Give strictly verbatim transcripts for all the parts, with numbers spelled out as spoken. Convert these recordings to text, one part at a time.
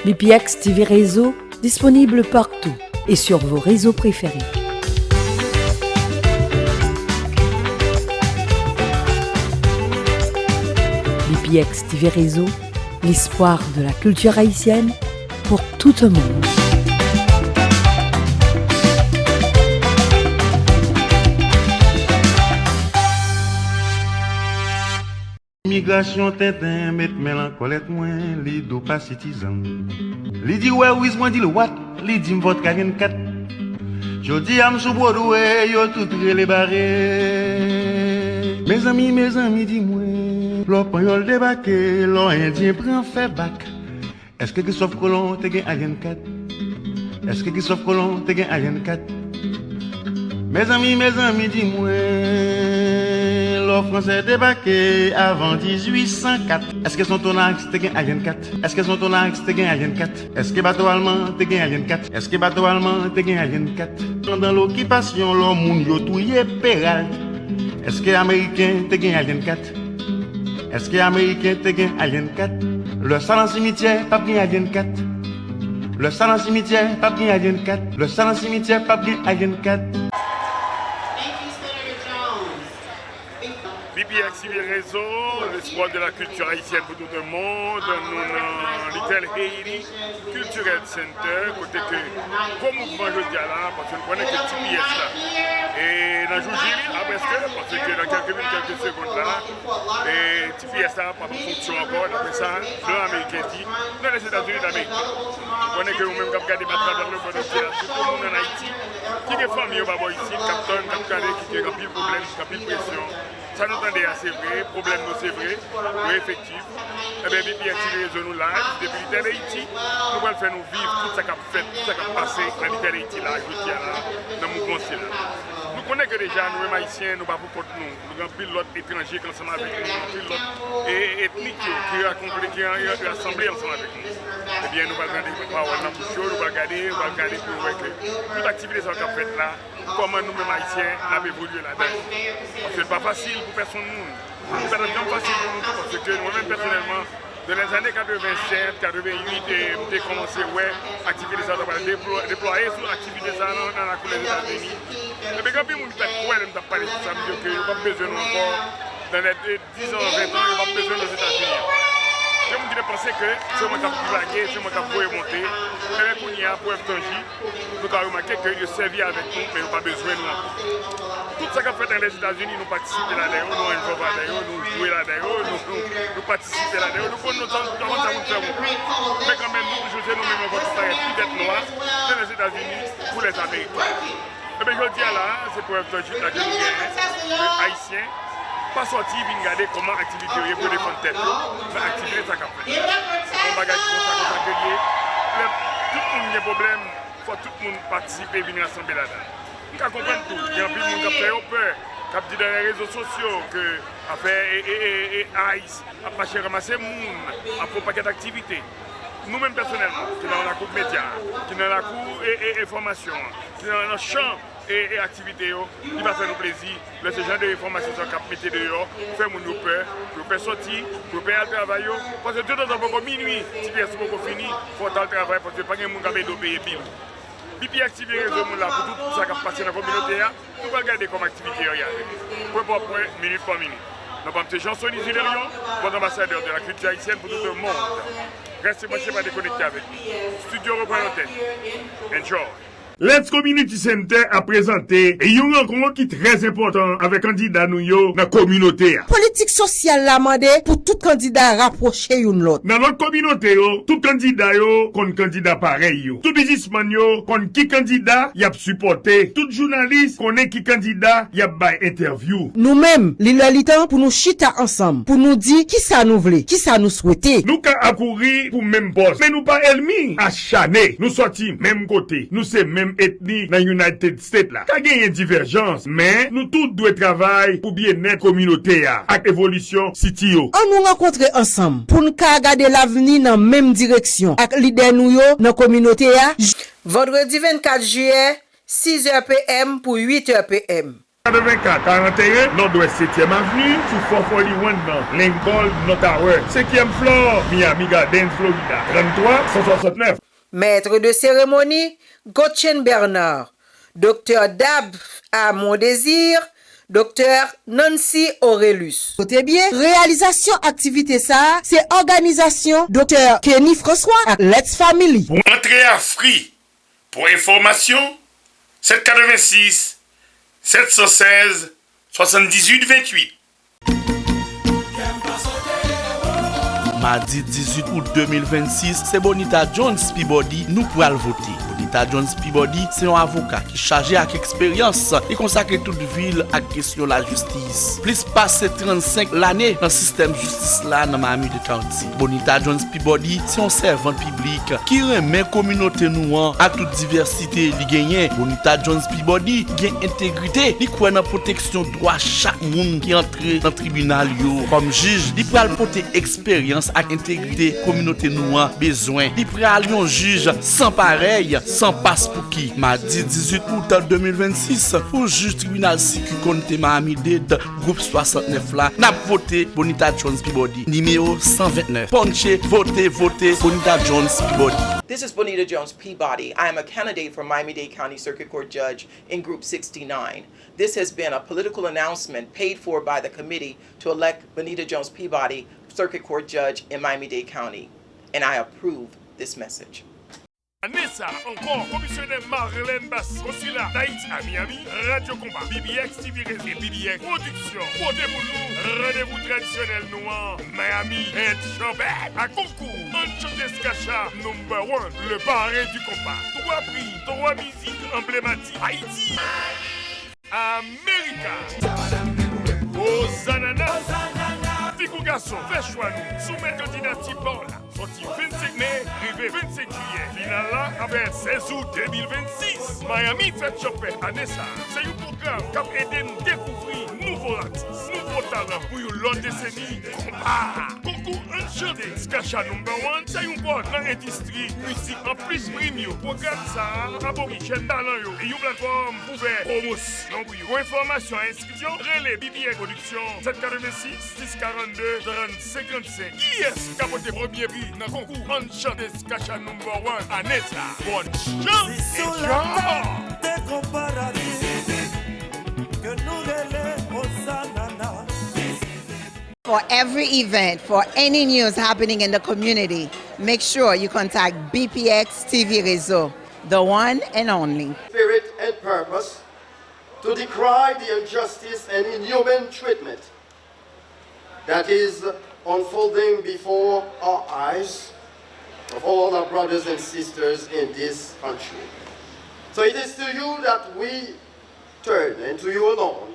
B P X T V Réseau, disponible partout et sur vos réseaux préférés. B P X T V Réseau, l'espoir de la culture haïtienne pour tout un monde. Imigrasyon tenten met men lan kòlèt mwen, li dou pa sitizan. Li di wè wiz mwen di l what, li di m vòt kayenn kat. Jodi a m sou Broadway, yo tout rele bare. Mezanmi, mezanmi, di mwen, lò panyòl debake, lò endyen pran fè bak. Èske Kristòf Kolon te gen Alien kat? Èske Kristòf Kolon te gen Alien kat? Mezanmi, mezanmi, di mwen, lò fransè debake avan dizuit san kat. Èske Sonthonax te gen Alien kat? Èske Sonthonax te gen Alien kat? Èske bato alman te gen Alien kat? Èske bato alman te gen Alien kat? Pandan lokipasyon, lò moun yo touye Peralt. Èske ameriken te gen Alien kat? Èske ameriken te gen Alien kat? Lè sa nan simityè, p ap gen Alien kat. Lè sa nan simityè, p ap gen Alien kat. Lè sa nan simityè, p ap gen Alien kat. Thank you, Senator Jones. B P X T V Réseau, l'espoir de la culture haïtienne pour tout le monde. Nou nan Little Haiti Cultural Center, kote ke gwo mouvman jodi a la, paske nou konnen ke T P S la, e nan jou J li, aprèske, paske nan kèlke minit, kèlke segond la, e T P S la p ap an fonksyon ankò, daprè sa blan ameriken di, nan Lèzetazini Damerik. Nou konnen ke nou menm k ap gade m atravè lemonn antye la, sitou moun ann Ayiti, ki gen fanmi yo pa bò isit, k ap tann, k ap gade, ki gen anpil pwoblèm, anpil presyon. Sa nou tande a, se vre, pwoblèm nou se vre, nou efektif. Ebyen, B P X T V Réseau nou live depi Little Haiti. Nou pral fè nou viv tout sa k ap fèt, tout sa k ap pase nan Little Haiti la, jodi a la, nan mouvman sila. Nou konnen ke deja, nou menm Ayisyen, nou pa pou kont nou. Nou gen anpil lòt etranje ki ansanm avèk nou, anpil lòt e, etnik yo ki rakonple, ki an- rasanble ansanm avèk nou. Ebyen, nou pral tande pawòl nan bouch yo, nou pral gade, nou pral gade pou nou wè ke tout aktivite sa yo k ap fèt la, kòman nou menm Ayisyen n ap evolye ladan l. Paske l pa fasil pou pèsonn moun. Li pa t ap janm fasil pou nou tou, paske nou menm pèsonèlman, nan lèzane katreven sèt, katreven uit, e m te kòmanse wè aktivite sa yo t ap pral deplwa- deplwaye sou aktivite sa yo nan, nan lakou Lèzetazini. Ebyen, gen anpil moun ki pa t kwè lè m t ap pale sou sa, m di yo ke yo p ap bezwen nou ankò nan lè de dizan, ventan, yo p ap bezwen Lèzetazini ankò. Gen moun ki te panse ke se mwen k ap divage, se mwen k ap voye monte. Ebyen, kounye a, prèv tanjib, nou ka remake ke yo sèvi avèk nou, men yo pa bezwen nou ankò. Tout sa k ap fèt nan Lèzetazini, nou patisipe ladan yo, nou envòlv ladan yo, nou jwe ladan yo, nou, nou, nou patisipe ladan yo, nou konn nou tan, nou konn sa moun fè moun. Men kanmenm, nou toujou se nou menm ankò ki parèt pi tèt nwa nan Lèzetazini pou Lèzamerik. Ebyen, jodi a la, se prèv tanjib la ke nou genyen ke Ayisyen pa sòti vin gade kòman aktivite yo ye pou yo defann tèt yo nan aktivite sa k ap fèt. Se yon bagay ki konsa, konsa ke l ye. Lè tout moun gen pwoblèm, fò tout moun patisipe, vin rasanble ladan l. M ka konprann tou, gen anpil moun k ap fè yo pè, k ap di nan lè rezo sosyo ke afè e, e, e, e, ICE ap mache ranmase moun, ap fè yon pakèt aktivite. Nou menm pèsonèlman, ki nan lakou medya, ki nan lakou e, e, enfòmasyon an, ki nan, nan chan e, e aktivite yo, li pa fè nou plezi lè se jan de enfòmasyon sa k ap mete deyò, fè moun yo pè, pou yo pè sòti, pou yo pè al travay yo, paske toutotan poko minui, T P S ou poko fini, fò w t al travay, paske pa gen moun k ap ede w peye bil ou. B P X T V Réseau, nou la pou tout sa k ap pase nan kominote a. Nou pral gade kòman aktivite yo ye ale. Pwen pa pwen, minit pa minit. Non pa m se Jean Sony Zilerion, votre ambassadeur de la culture haïtienne pour tout le monde. Restez branchés, pa dekonekte avèk nou. Studio repran lantèn. Enjoy. Let's Community Center ap prezante yon rankont ki trè enpòtan avèk kandida nou yo nan kominote a. Politik sosyal la mande pou tout kandida rapwoche youn lòt. Nan lòt kominote yo, tout kandida yo konn kandida parèy yo. Tout biznismann yo konn ki kandida y ap sipòte. Tout jounalis konnen ki kandida y ap bay entèvyou. Nou menm, li lè li tan pou nou chita ansanm, pou nou di kisa nou vle, kisa nou swete. Nou ka ap kouri pou menm pòs, men nou pa ènmi. Achane, nou sòti menm kote, nou se menm etni nan United States la. Ka genyen divèjans, men nou tout dwe travay pou byennèt kominote a ak evolisyon siti yo. Ann nou rankontre ansanm pou n ka gade lavni nan menm direksyon ak lidè nou yo nan kominote a. Vandredi vennkat jiyè, sizè PM pou uitè PM. Katrevenkat karanteyen Nòdwès setyèm Avni, sou four forty-one nan Lincoln North Tower, senkyèm flò, Miami Gardens, Florida, trannntwa san swasantnèf. Maître de cérémonie, Gotchen Bernard. Doktè Dab Amon Désir, Doktè Nancy Orelus. Kote byen, reyalizasyon aktivite sa a se òganizasyon Doktè Kenny François ak Let's Family. Antre a fri. Pou enfòmasyon, sèt katrevensis, sèt san sèz, swasanndizuit venntuit. Madi dizuit out de mil vennsis, se Bonita Jones Peabody nou pral vote. Bonita Jones Peabody se yon avoka ki chaje ak eksperyans, li konsakre tout vi l ak kesyon lajistis. Plis pase trannsenk lane nan sistèm jistis la nan Miami-Dade County. Bonita Jones Peabody se yon sèvant piblik ki renmen kominote nou an ak tout divèsite li genyen. Bonita Jones Peabody gen entegrite, li kwè nan pwoteksyon dwa chak moun ki antre nan tribinal yo. Kòm jij, li pral pote eksperyans ak entegrite kominote nou an bezwen. Li pral yon jij san parèy, san paspouki. Madi dizuit out de mil vennsis, pou jij tribinal siki konte Miami-Dade, gwoup swasantnèf la, n ap vote Bonita Jones Peabody, nimewo san ventnèf. Ponche, vote, vote, Bonita Jones Peabody. This is Bonita Jones Peabody. I am a candidate for Miami-Dade County Circuit Court Judge in Group sixty-nine. This has been a political announcement paid for by the committee to elect Bonita Jones Peabody, Circuit Court Judge in Miami-Dade County, and I approve this message. Ane sa a ankò, Komisyonè Marlène Bassy, Konsila Dayiti a Miami, Radyo Konpa, B B X T V Rezo e B B X Pwodiksyon pote pou nou randevou tradisyonèl nou an, Miami Fèt Chanpèt, ak konkou Ann Chante Skacha Number One, le parrain du compas. Twa pri, twa mizik anblematik, Ayiti, Amerika, Ozanana. Fi kou gason, fè chwa nou, soumèt kandidati pa w la. Sòti vennsenk me rive vennsenk jiyè. Final la ap fèt sèz out de mil vennsis. Miami Fèt Chanpèt ane sa a se yon pwogram k ap ede n dekouvri nouvo atis, nouvo talan pou yon lòt deseni konpa. Konkou Ann Chante Skacha Number One se yon pòt nan endistri mizik. Anplis prim yo, pwogram sa a ap ofri jèn talan yo yon platfòm pou fè pwomosyon pou yo. Pou enfòmasyon ak enskripsyon, rele B B X Pwodiksyon sèt katrevensis, sis karannde, trannsenk trannsenk. Kiyès k ap pote premye pri nan konkou Ann Chante Skacha Number One ane sa a? Bòn chans! For every event, for any news happening in the community, make sure you contact B P X T V Réseau, the one and only. Spirit and purpose to decry the injustice and inhuman treatment that is unfolding before our eyes of all our brothers and sisters in this country. So it is to you that we turn, and to you alone,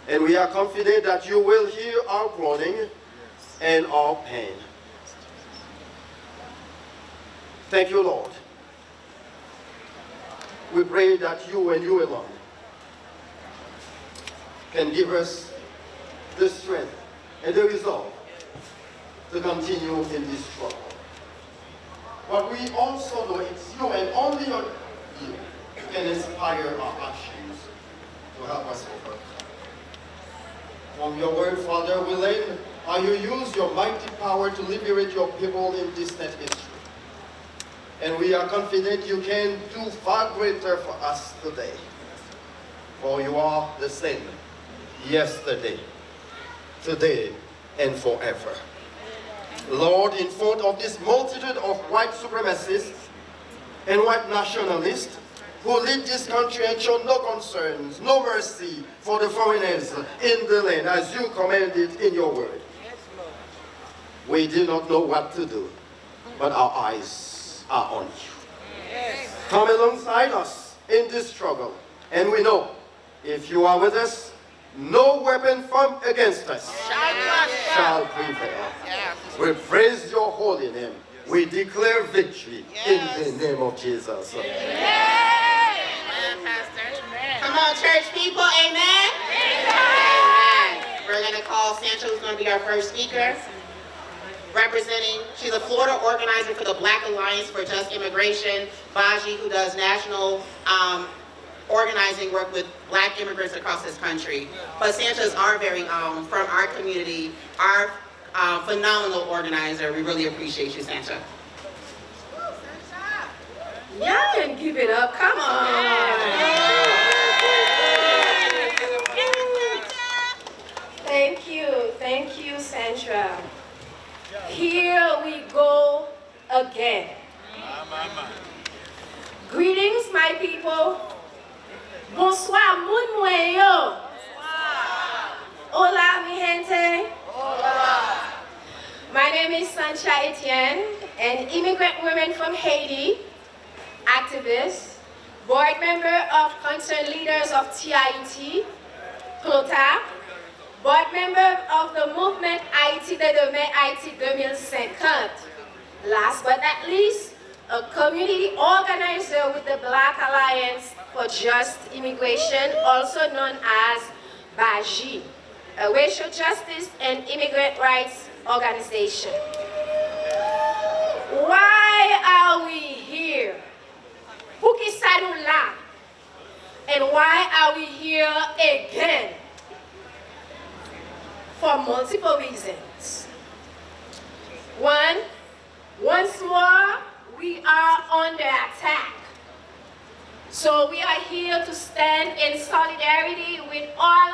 and we are confident that you will hear our groaning and our pain. Thank you, Lord. We pray that you and you alone can give us the strength and the resolve to continue in this struggle. But we also know it's you and only you can inspire our actions to help us overcome. From your word, Father, we learn how you use your mighty power to liberate your people in distant history. And we are confident you can do far greater for us today. For you are the same yesterday, today, and forever. Lord, in front of this multitude of white supremacists and white nationalists who lead this country and show no concerns, no mercy for the foreigners in the land, as you commanded in your word, we do not know what to do, but our eyes are on you. Come alongside us in this struggle, and we know if you are with us, no weapon formed against us shall prevail. We praise your holy name. We declare victory in the name of Jesus. Amen, Pastor. Come on, church people, amen? Amen. We're going to call Santa, who's going to be our first speaker. Representing, she's a Florida organizer for the Black Alliance for Just Immigration, Baji, who does national, um, organizing work with black immigrants across this country. But Santra's our very own, from our community, our uh, phenomenal organizer. We really appreciate you, Santra. Y'all can give it up. Come on. Thank you. Thank you, Santra. Here we go again. Greetings, my people. Bonswa, moun mwen yo. Hola, mi gente. My name is Santra Etienne, an immigrant woman from Haiti, activist, board member of Concerned Leaders of T I E T, CLOTA, board member of the movement Haïti de Demain, Haïti deux mille cinquante. Last but not least, a community organizer with the Black Alliance for Just Immigration, also known as BAJI, a racial justice and immigrant rights organization. Why are we here? Poukisa nou la? And why are we here again? For multiple reasons. One, once more, we are under attack. So we are here to stand in solidarity with all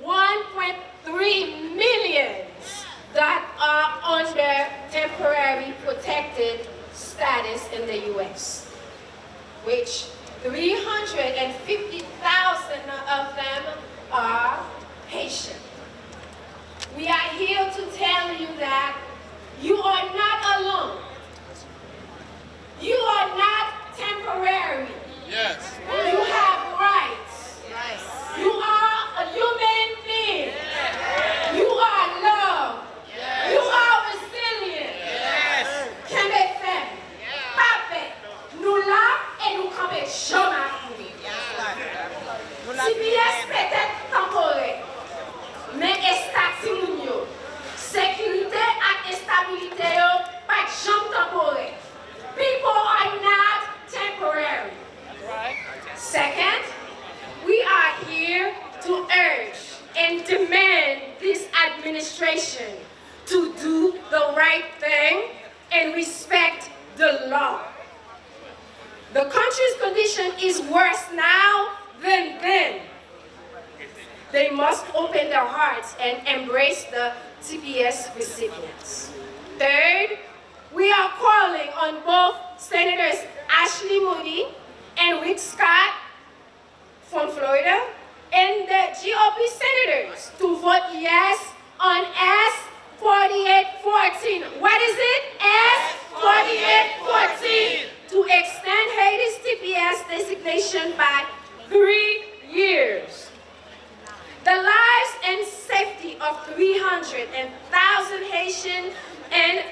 one point three millions that are under temporary protected status in the U S, which three hundred and fifty thousand of them are Haitian. We are here to tell you that you are not alone. You are not temporary. Yes. You have rights. You are a human being. You are love. You are resilient. Kenbe fèm. Pa pè. Nou la e nou kanpe djanm ak ou. T P S petèt tanporè, men estati moun yo, sekirite ak estabilite yo pa t janm tanporè. People are not temporary. Second, we are here to urge and demand this administration to do the right thing and respect the law. The country's condition is worse now than then. They must open their hearts and embrace the T P S recipients. Third, we are calling on both Senators Ashley Moody and Rick Scott from Florida and the G O P senators to vote yes on S forty-eight fourteen. What is it? S forty-eight fourteen. To extend Haiti's T P S designation by three years. The lives and safety of three hundred thousand Haitian and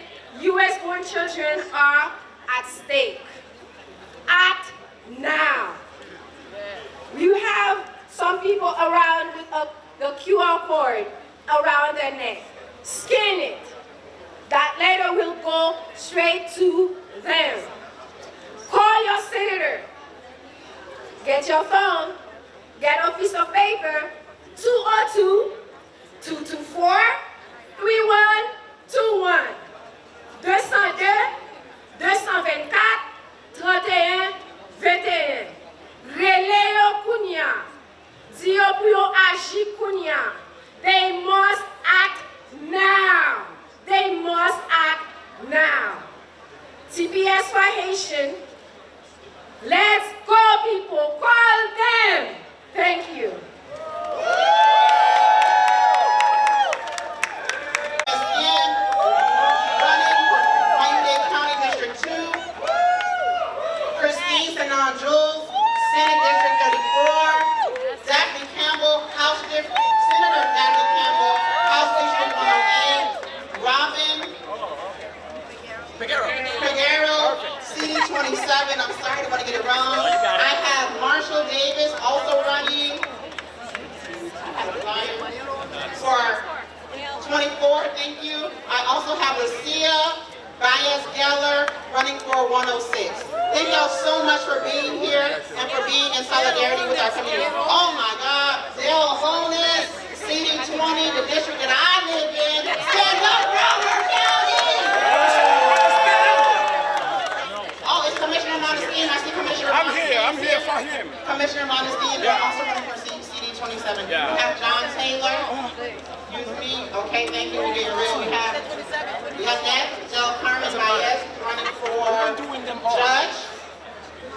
U S born children are at stake. Act now. You have some people around with a, the Q R code around their neck. Scan it. That letter will go straight to them. Call your senator. Get your phone. Get a piece of paper. Two oh two, two two four, three one two one. De san de, de san vennkat, tranteyen venteyen. Rele yo kounye a. Di yo pou yo aji kounye a. They must act now. They must act now. T P S for Haitian. Let's go, people. Call them. Thank you. Again, running for Miami-Dade County District two, Christine Sanon Jules, Senate District thirty-four, Daphne Campbell, House District, Senator Daphne Campbell, House District one oh eight, Robin Peguero, C D twenty-seven, I'm sorry, I don't want to get it wrong. I have Marshall Davis also running for twenty-four, thank you. I also have Lucia Bynum. Geller, running for one oh six. Thank y'all so much for being here and for being in solidarity with our community. Oh my God, Dale Holness, C D twenty, the district that I live in. Stand up, Broward County! Oh, it's Commissioner Modesty, and I see Commissioner I'm here, I'm here for him. Commissioner Modesty, and they're also running for C- C D twenty-seven. Yeah. We have John Taylor. Excuse me. Okay, thank you. We're getting real. We have Lynette Del Carmen Baez running for judge.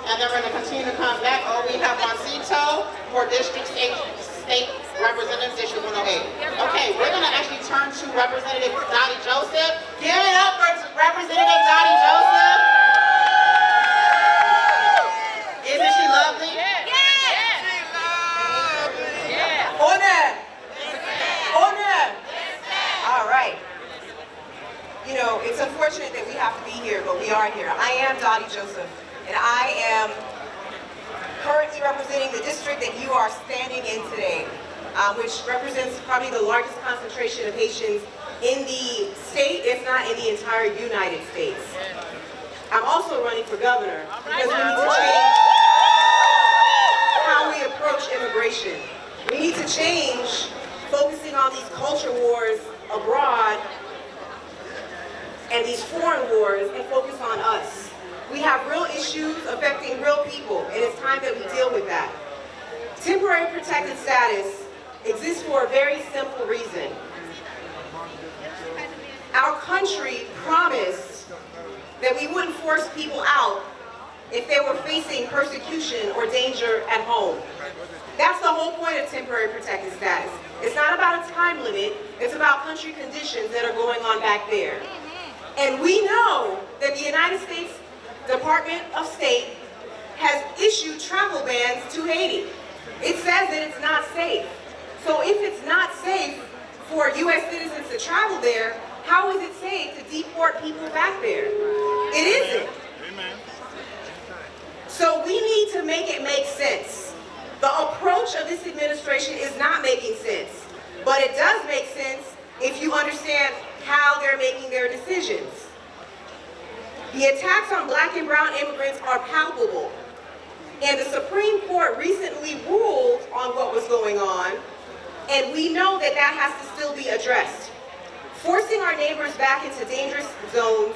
And then we're going to continue to come back. Oh, we have Juancito for district state, state representative, District one oh eight. Okay, we're going to actually turn to Representative Dottie Joseph. Give it up for Representative Dottie Joseph. Isn't she lovely? Yes. Yes. Yes. Yes. Yes. All right. You know, it's unfortunate that we have to be here, but we are here. I am Dottie Joseph, and I am currently representing the district that you are standing in today, um, which represents probably the largest concentration of Haitians in the state, if not in the entire United States. I'm also running for governor because we need to change how we approach immigration. We need to change focusing on these culture wars abroad and these foreign wars and focus on us. We have real issues affecting real people, and it's time that we deal with that. Temporary protected status exists for a very simple reason. Our country promised that we wouldn't force people out if they were facing persecution or danger at home. That's the whole point of temporary protected status. It's not about a time limit, it's about country conditions that are going on back there. And we know that the United States Department of State has issued travel bans to Haiti. It says that it's not safe. So if it's not safe for U S citizens to travel there, how is it safe to deport people back there? It isn't. So we need to make it make sense. The approach of this administration is not making sense, but it does make sense if you understand how they're making their decisions. The attacks on black and brown immigrants are palpable, and the Supreme Court recently ruled on what was going on, and we know that that has to still be addressed. Forcing our neighbors back into dangerous zones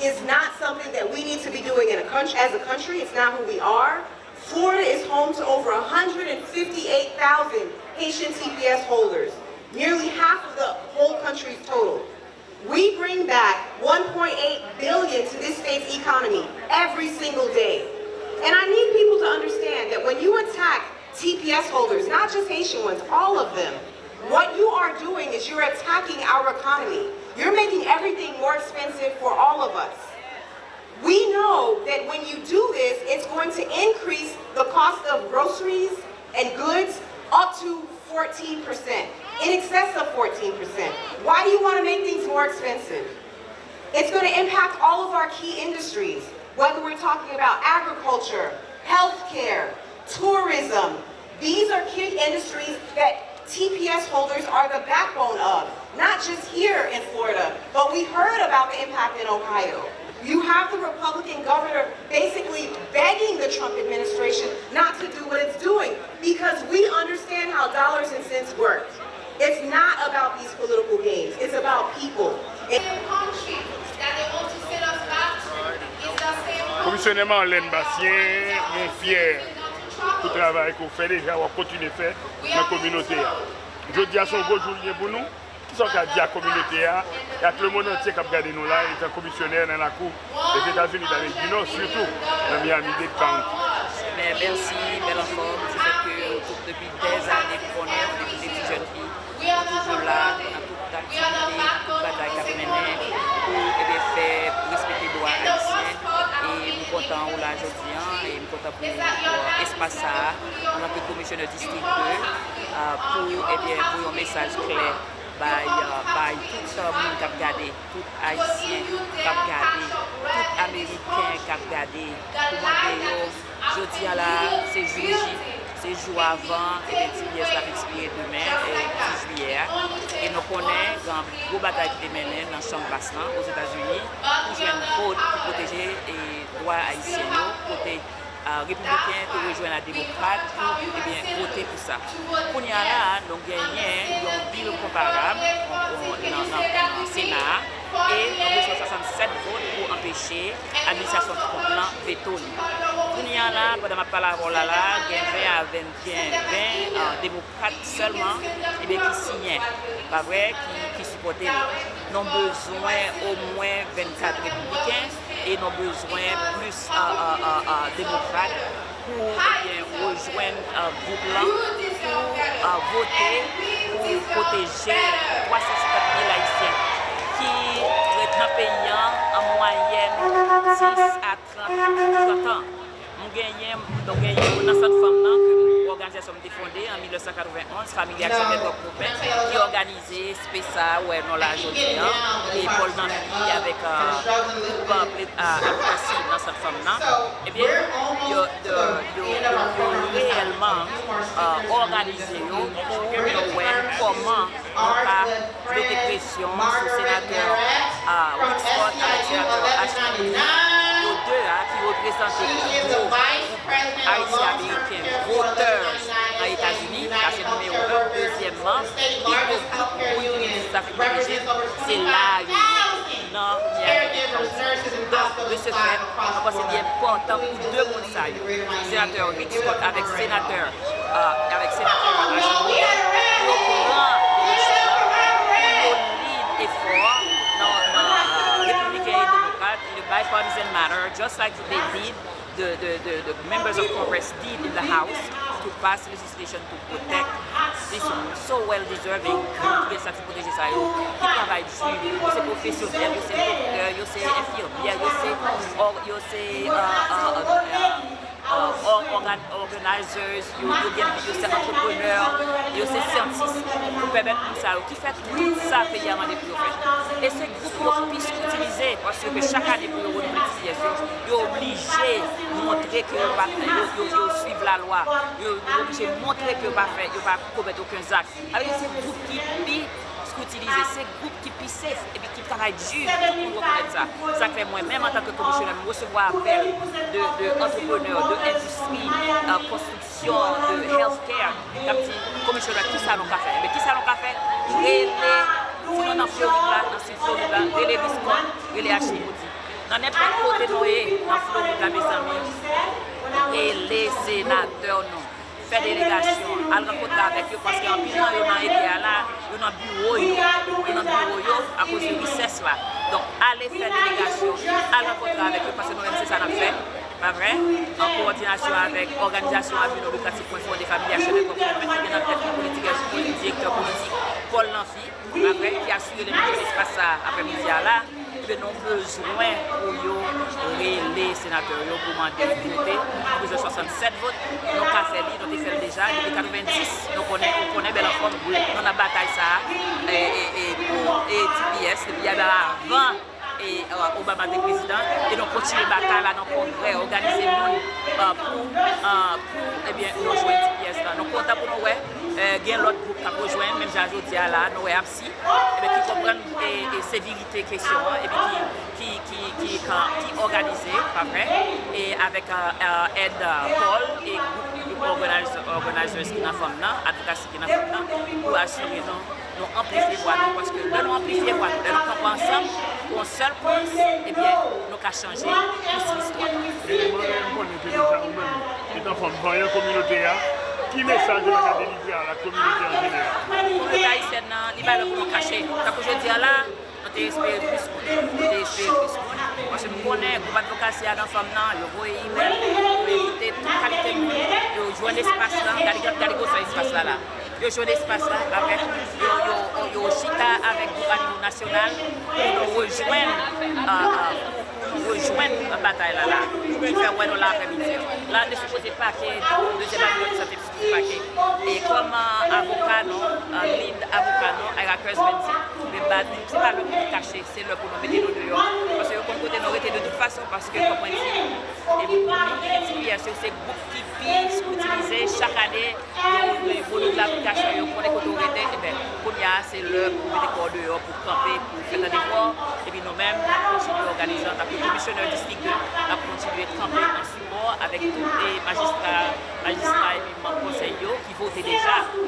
is not something that we need to be doing in a country, as a country. It's not who we are. Florida is home to over one hundred fifty-eight thousand Haitian T P S holders, nearly half of the whole country's total. We bring back one point eight billion to this state's economy every single day. And I need people to understand that when you attack T P S holders, not just Haitian ones, all of them, what you are doing is you're attacking our economy. You're making everything more expensive for all of us. We know that when you do this, it's going to increase the cost of groceries and goods up to fourteen percent, in excess of fourteen percent. Why do you want to make things more expensive? It's going to impact all of our key industries, whether we're talking about agriculture, healthcare, tourism. These are key industries that T P S holders are the backbone of, not just here in Florida, but we heard about the impact in Ohio. You have the Republican governor basically begging the Trump administration not to do what it's doing because we understand how dollars and cents work. It's not about these political games. It's about people. Same country that they want to send us back to is the same country. Komisyonè Marlène Bastien, nou fyè pou travay ke w fè deja, w ap kontinye fè nan kominote a. Jodi a se yon gwo jou l ye pou nou. Kisa w ka di ak kominote a e ak lemonn antye k ap gade nou la, etan komisyonè nan lakou Lèzetazini Damerik di Nò, sitou nan Miami-Dade County? Ebyen, mèsi, bèl anfòm. Se fèt ke tout depi dèzane, m konnen w, depi w te ti jèn fi, ou toujou la nan tout aktivite, tout batay k ap mennen pou, ebyen, fè respekte dwa ayisyen. E m kontan ou la jodi a, e m kontan pou, pou espas sa a, antanke komisyonè distrik de, a, pou, ebyen, voye yon mesaj klè bay, a, bay tout, a, moun k ap gade, tout Ayisyen k ap gade, tout Ameriken k ap gade, pou mande yo, jodi a la, se jou J, se jou avan, ebyen, T P S la ap ekspire demen, e, dis jiyè a. E nou konnen gen anpil gwo batay ki te mennen nan Chanm Bas lan, Ozetazini, pou jwenn vot, pou pwoteje, e, dwa ayisyen yo, kote, a, repibliken te rejwenn a demokrat pou, ebyen, vote pou sa. Kounye a la, nou genyen yon bil konparab, on, on, nan, nan, nan Sena a, e nou bezwen swasannsèt vot pou anpeche administrasyon Trump lan veto li. Kounye a la, pandan m ap pale avè w la, la, gen ven a ven, gen ven, a, demokrat sèlman, ebyen, ki siyen. Pa vre? Ki, ki sipòte l. Nou bezwen omwen vennkat repibliken e nou bezwen plis, a, a, a, a, demokrat pou, ebyen, rejwenn, a, gwoup lan pou, a, vote pou pwoteje twa san senkant mil Ayisyen ki ret nan peyi an an mwayèn dis a trant, trant an. Nou genyen, nou genyen nan Sant Fanm nan, ke òganizasyon m te fonde an mil nèf san katrevenn onz, Family Action Network Movement, ki òganize espes sa a, w wè non la jodi an, e Paul Nanfi avèk, a, gwoup, a, ple-, a, advokasi nan Sant Fanm nan. Ebyen, yo, yo, yo, yo reyèlman, a, òganize yo pou yo wè kòman nou ka mete presyon sou senatè, a, Rick Scott avèk senatè Ashley Moody, yo de a ki reprezante pi gwo gwoup Ayisyen Ameriken votè nan Etazini, sa se nimewo en. Dezyèmman, pi gwo gwoup moun ki vin Zafrik Pwotejis, se la a yo ye, nan Miami-Dade County. Donk, de ce fait, mwen panse li enpòtan pou de moun sa yo, senatè Rick Scott avèk senatè, a, avèk senatè Ashley Moody, pou yo pran leadership la, pou yo lead efò nan, nan, a, repibliken e demokrat, in a bipartisan manner, just like they did, the, the, the, the members of Congress did in the House to pass legislation to protect this so well deserving ki estati pwoteje sa yo, ki travay di, yo se pwofesyonèl, yo se doktè, yo se enfimyè, yo se, yo se, a, a, a, a, a, or-, organ-, organizers, yo, yo gen, yo se antreprenè, yo se syantis, pou pèmèt moun sa yo, ki fè tout sa peyi a mande pou yo fè. E se gwoup yo pi sou itilize, paske chak ane pou yo renouvle T P S yo, yo oblije montre ke yo pa, yo, yo, yo swiv lalwa, yo, yo oblije montre ke yo pa fè, yo pa komèt okenn zak. Sa vle di se gwoup ki pi sou itilize, se gwoup ki pi safe, epi ki travay di pou tout moun rekonèt sa. Sa k fè mwen menm, antanke komisyonè, m resevwa apèl de, de antreprenè, de endistri, e, konstriksyon, de healthcare, k ap di, "Komisyonè, kisa nou ka fè?" Men kisa nou ka fè? Rele, si nou nan Florid la, nan sid Florid la, rele Rick Scott, rele Ashley Moody. Nan nenpòt kote nou ye nan Florid la, mezanmi, rele senatè nou. Fè delegasyon, al rankontre avèk yo, paske anpil nan yo nan eta a la, yo nan biwo yo, yo nan biwo yo akoz de recess la. Donk, ale fè delegasyon, al rankontre avèk yo, paske nou menm se sa n ap fè, pa vre? An kowòdinasyon avèk òganizasyon a bi non likratif mwen fondé, Family Action Network Movement, ki gen nan tèt li politik, direktè politik, Paul Nanfi, pa vre, ki asire nou jwenn espas sa a aprèmidi a la. Ebyen, nou bezwen pou yo rele senatè yo pou mande yo vote. Nou bezwen swasannsèt vot. Nou ka fè li, nou te fè l deja. Depi katrevenndis, nou konnen, nou konnen bèl anfòm. Nou nan batay sa a, e, e, e, pou, e, T P S, depi avan, e, e, Obama te prezidan. E nou kontinye batay la nan Kongrè, òganize moun, e, pou, e, pou, ebyen, nou jwenn T P S la. Nou kontan pou nou wè, e, gen lòt gwoup k ap rejwenn, menm jan jodi a la, nou wè APSI, ebyen, ki konprann, e, e, sevirite kesyon an, epi ki, ki, ki, ki, ka, ki òganize, pa vre, e avèk, e, e, èd, e, Paul e gwoup, gwoup organiz-, organizers ki nan fanm nan, advokasi ki nan fanm nan, pou asire nou, nou anplifye vwa nou, paske lè nou anplifye vwa nou, lè nou kanpe ansanm pou yon sèl koz, ebyen, nou ka chanje kous listwa. E mwen, m konnen ke deja ou menm, etan fanm vanyan kominote a, ki mesaj ou ta ka delivre a la kominote an jeneral? Kominote ayisyèn nan, li pa lè pou nou kache. Tankou jodi a la, nou te espere plis moun. Nou te espere plis moun. Paske m konnen gwoup advokasi a nan fanm nan, yo voye imèl, yo envite tout kalite moun, yo jwenn espas la, gade, gade gwosè espas la la. Yo jwenn espas la, pa vre, yo, yo, yo chita avèk gwoup a nivo nasyonal pou nou rejwenn, e, e, pou nou rejwenn batay la la. Fè wè nou la aprèmidi an. La, nou te sipoze pake, dezyèm avni an, nou te sipoze pake. E kòm, ah, avoka nou, ah, lead avoka nou, Ira Kurzbandy, li ba nou, se pa lè pou nou kache, se lè pou nou mete nou deyò. Paske yo konn kote nou rete de tout fason, paske, kòm mwen di, e pou moun ki gen T P S yo, se gwoup ki pi scrutinize chak ane, yo, yo renouble aplikasyon yo, konnen kote w rete, ebyen, kounye a, se lè pou w mete kò w deyò, pou w kanpe, pou w fè tande vwa w. Epi nou menm, n ap kontinye òganize antanke komisyonè distrik de, n ap kontinye kanpe an sipò avèk tout, e, majistra, majistra epi manm konsèy yo ki vote deja pou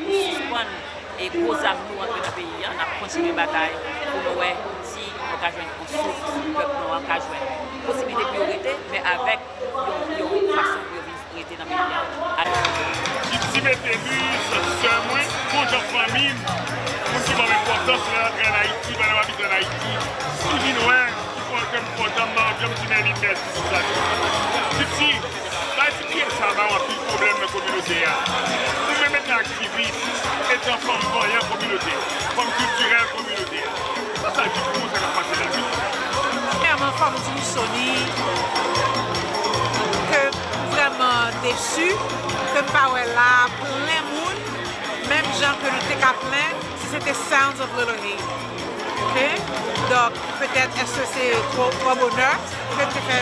sispann, e, gwo zam nou antre nan peyi a. N ap kontinye batay pou nou wè si nou ka jwenn yon souf, si pèp nou an ka jwenn posiblite pou yo rete, men avèk yon, yon fason pou yo vin rete nan peyi a. Alò, Titi mete li, sè mwen, bon jan fanmi m, moun ki ban m enpòtans lè m antre ann Ayiti, pandan m abite ann Ayiti, ki vin wè, ki fè yon kè m kontan, m pa janm di men li mèsi pou sa. Titi, bay Titi e sa ba w anpil pwoblèm nan kominote a. Ou menm etan aktivis, etan fanm vanyan kominote, fanm kiltirèl kominote a. Sa sa di pou ou sa k ap pase la? Premyèman, fò m di w, Sony, ke m vrèman desi ke m pa wè la plen moun, menm jan ke nou te ka plen si se te Sounds of Little Haiti. Oke? Donk, petèt, èske se twò, twò bonè ke m te fè,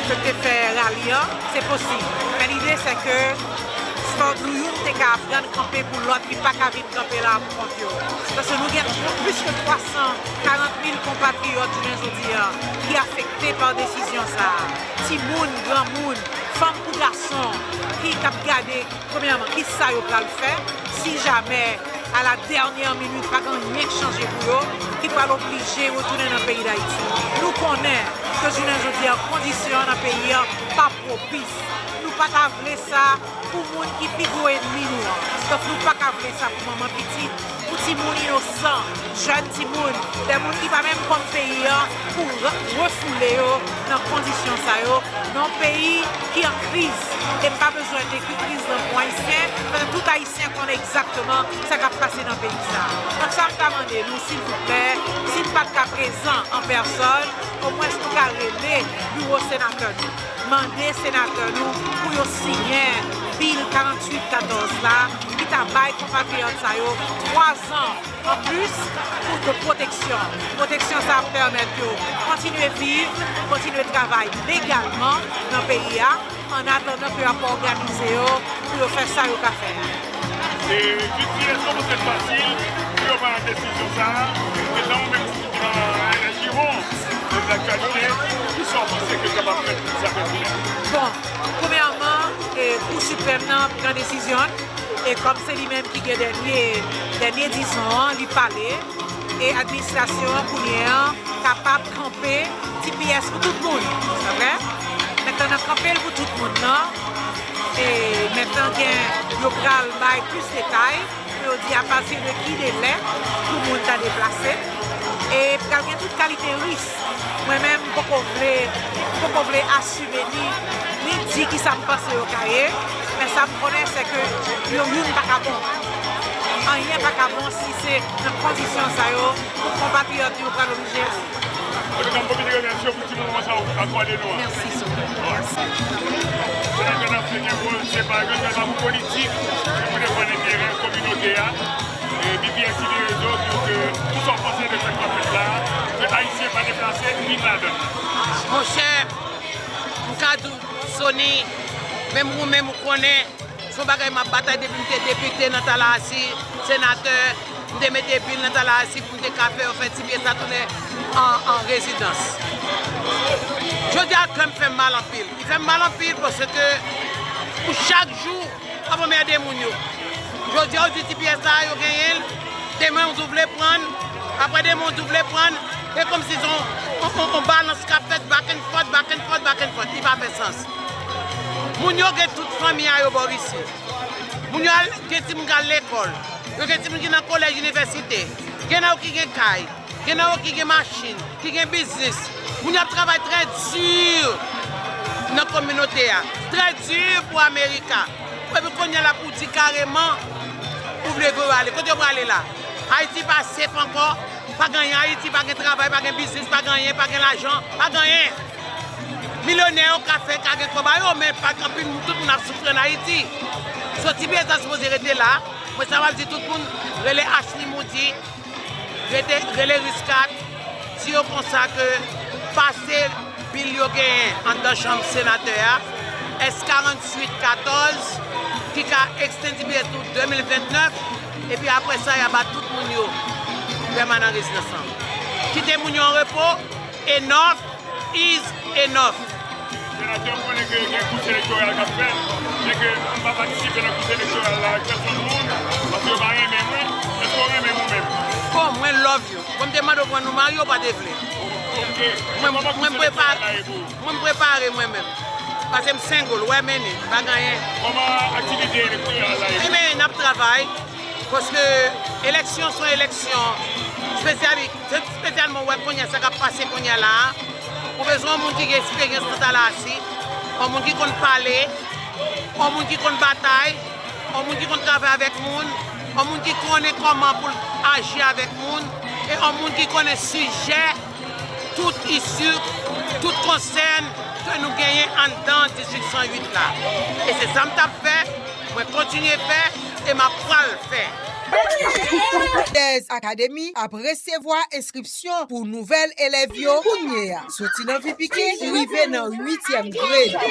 ke m te fè rali an? Se posib. Men lide, se ke fò nou youn te ka aprann kanpe pou lòt ki pa ka vin kanpe la pou kont yo. Paske nou gen plis ke twa san karant mil konpatriyòt jounen jodi a ki afekte pa desizyon sa a. Timoun, granmoun, fanm kou gason ki t ap gade, premyèman, ki sa yo pral fè si jamè, a la dènyè minit, pa gen anyen k chanje pou yo, ki pral oblije retounen nan peyi Dayiti. Nou konnen ke jounen jodi a, kondisyon an nan peyi a pa pwopis. Nou pa ta vle sa pou moun ki pi gwo ènmi nou an. Donk, nou pa ka vle sa pou manman pitit, pou timoun inosan, jèn timoun, de moun ki pa menm konn peyi a, pou re-, refoule yo nan kondisyon sa yo, nan yon peyi ki an kriz. E m pa bezwen dekri kriz lan pou Ayisyen, paske tout Ayisyen konnen egzakteman sa k ap pase nan peyi sa a. Donk, sa m ta mande nou, silvouplè, si n pa t ka prezan an pèsòn, omwens nou ka rele biwo senatè nou. Mande senatè nou pou yo siyen Bil karanntuit katòz la, ki ta bay konpatriyòt sa yo twa zan an plis pou de pwoteksyon. Pwoteksyon sa ap pèmèt yo kontinye viv, kontinye travay legalman nan peyi a, an atandan ke y ap òganize yo pou yo fè sa yo ka fè a. E, Titi, èske w panse l fasil pou yo pran desizyon sa a? E nan yon menm ti jan, nan jiwon de laktyalite, kisa w panse ke kapab fèt pou sa fè jounen? Bon, premyèman, e, Kou Siprèm nan pran desizyon l, e kòm se li menm ki gen dènye, dènye dizon an, li pale, e administrasyon an kounye a kapab kanpe T P S pou tout moun, pa vre? Mentnan n ap kanpe l pou tout moun nan, e mentnan gen, yo pral bay plis detay pou yo di apati de ki delè pou moun ta deplase, e pral gen tout kalite risk. Mwen menm, m poko vle, m poko vle asime ni, ni di kisa m panse yo ka ye, men sa m konnen, se ke yo youn pa ka bon. Anyen pa ka bon si se nan kondisyon sa yo pou konpatriyòt yo pral oblije ale. Antouka, m pwofite remèsye w pou ti moman sa w akòde nou an. Mèsi, Sony. Mèsi. Senatè n ap fè gen wòl, se pa, yo fè pa pou politik, se pou defann enterè kominote a. E B P S T V Rezo di w ke tout sa w panse de sa k ap fèt la, ke Ayisyen pa deplase, vin ladan l. Monchè, m ka di w, Sony, menm ou menm ou konnen, se yon bagay m ap batay depi m te depite nan Tallahassee, senatè, m te mete bil nan Tallahassee pou m te ka fè yo fè T P S la tounen an, an rezidans. Jodi a, kè m fè m mal anpil. Li fè m mal anpil paske pou chak jou, w ap anmède moun yo. Jodi a, ou di T P S la, yo genyen l. Demen, ou tou vle pran l. Apre demen, ou tou vle pran l. E kòmsi se yon, yon, yon, yon balans k ap fèt back and forth, back and forth, back and forth. Li pa fè sans. Moun yo gen tout fanmi a yo bò isit. Moun yo al, gen timoun k al lekòl. Yo gen timoun ki nan kolèj, inivèsite. Gen nan yo ki gen kay. Gen nan yo ki gen machin, ki gen biznis. Moun yo ap travay trè di nan kominote a, trè di pou Amerika. Epi kounye a la pou w di kareman, ou vle voye yo ale. Kote yo prale la? Ayiti pa safe ankò. Pa gen anyen Ayiti, pa gen travay, pa gen biznis, pa gen anyen, pa gen lajan, pa gen anyen. Milyonè yo ka fè, ka gen kòb a yo, men pa gen anpil moun, tout moun ap soufri ann Ayiti. So, ti biyè sa sipoze rete la. Mwen sa m ap di tout moun, rele Ashley Moody, rete, rele Riskat, di yo konsa ke pase bil yo genyen anndan chanm senatè a, S karanntuit katòz, ki ka ekstande ti biyè tou de mil vennèf, epi apre sa, y a ba tout moun yo pèmanan rezidans lan. Kite moun yo an repo, enough is enough. Senatè, m konnen ke gen kous elektoral k ap fèt, men ke m pa patisipe nan kous elektoral la ak pèsonn moun, paske yo pa renmen mwen. Èske w renmen m ou menm? Bon, mwen love you. Bon, m te mande w pou nou marye, w pa te vle. Ok. Mwen, mwen prepare, mwen m prepare mwen menm. Paske m single, wè mennen, m pa gen anyen. Kòman aktivite elektoral la ye? Ebyen, n ap travay. Paske eleksyon se yon eleksyon espesyali-, espesyalman, w wè kounye a sa k ap pase kounye a la a. Ou bezwen yon moun ki gen eksperyans nan Tallahassee, yon moun ki konn pale, yon moun ki konn batay, yon moun ki konn travay avèk moun, yon moun ki konnen kòman pou l aji avèk moun, e yon moun ki konnen sijè tout isi, tout konsèn ke nou genyen anndan distrik san uit la. E se sa m t ap fè, mwen kontinye fè, e m ap pral fè. Dèz Akademi ap resevwa enskripsyon pou nouvèl elèv yo kounye a. Soti nan vi pike, rive nan uityèm grade.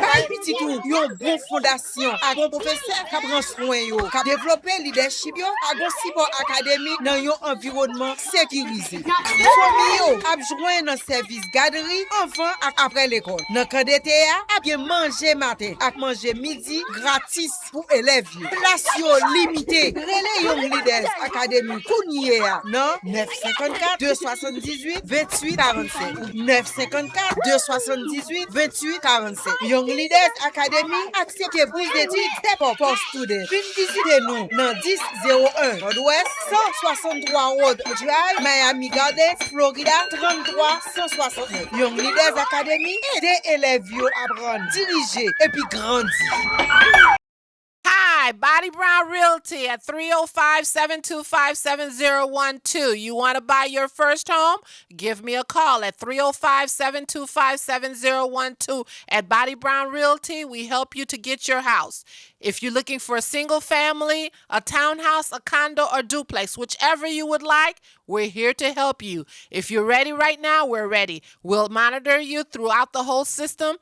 Bay pitit ou yon bon fondasyon ak bon pwofesè k ap pran swen yo, k ap devlope lidèchip yo, ak yon sipò akademik nan yon anviwònman sekirize. Fanmi yo ap jwenn nan sèvis gadri anvan ak apre lekòl. Nan kan dete a, ap gen manje maten ak manje midi gratis pou elèv yo. Plas yo limite. Rele Young Leaders Academy kounye a nan nèf senkannkat, de swasanndizuit, venntuit karannsenk. Nèf senkannkat, de swasanndizuit, venntuit karannsenk. Young Leaders Academy aksepte bous detid Step Up for Student. Vin vizite nou nan dis zewo en Nord-Ouest, san swasanntwa Road Drive, Miami Gardens, Florida, tranntwa san swasannnèf. Young Leaders Academy ede elèv yo aprann, dirije, epi grandi. Hi, Body Brown Realty at three oh five, seven two five, seven zero one two. You want to buy your first home? Give me a call at three oh five, seven two five, seven zero one two. At Body Brown Realty, we help you to get your house. If you're looking for a single family, a townhouse, a condo, or duplex, whichever you would like, we're here to help you. If you're ready right now, we're ready. We'll monitor you throughout the whole system.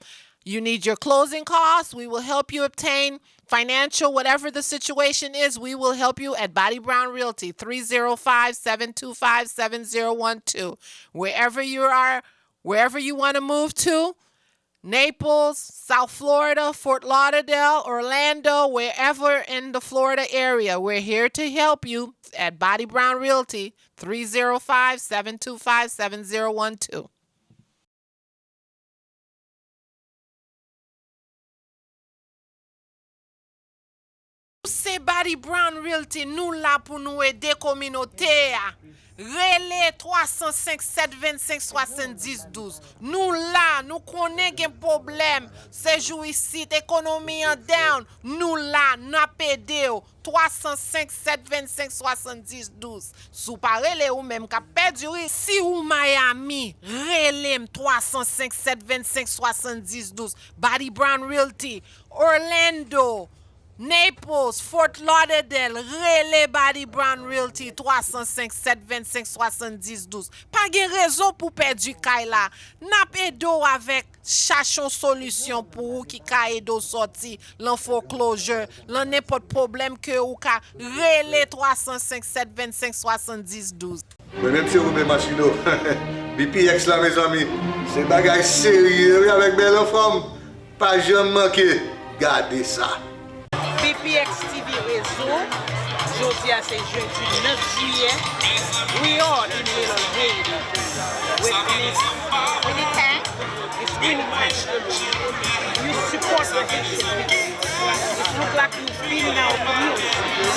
You need your closing costs, we will help you obtain financial, whatever the situation is, we will help you at Body Brown Realty, three zero five, seven two five, seven zero one two. Wherever you are, wherever you want to move to, Naples, South Florida, Fort Lauderdale, Orlando, wherever in the Florida area, we're here to help you at Body Brown Realty, three zero five, seven two five, seven zero one two. Se Body Brown Realty, nou la pou nou ede kominote a. Rele twa san senk, sèt vennsenk, swasanndis douz. Nou la, nou konnen gen pwoblèm. Sejou isit, ekonomi an down. Nou la, n ap ede w. Twa san senk, sèt vennsenk, swasanndis douz. Si w pa rele, ou menm k ap pèdi ri. Si w Miami, rele m twa san senk, sèt vennsenk, swasanndis douz. Body Brown Realty, Orlando, Naples, Fort Lauderdale, rele Body Brown Realty twa san senk, sèt vennsenk, swasanndis douz. Pa gen rezon pou pèdi kay la. N ap ede w avèk chache yon solisyon pou ou ki ka ede w sòti lan foreclosure, lan nenpòt pwoblèm ke ou ka rele twa san senk, sèt vennsenk, swasanndis douz. Men mesye Robe Machino, B P X la, mezanmi, se bagay serye wi, avèk bèl anfòm. Pa janm manke gade sa. B P X T V Rezo, jodi a se jedi nèf jiyè. We are in Little Haiti. With Miss Winnie Tang. Miss Winnie Tang. You support the Haitian people. It look like you've been in our community. You've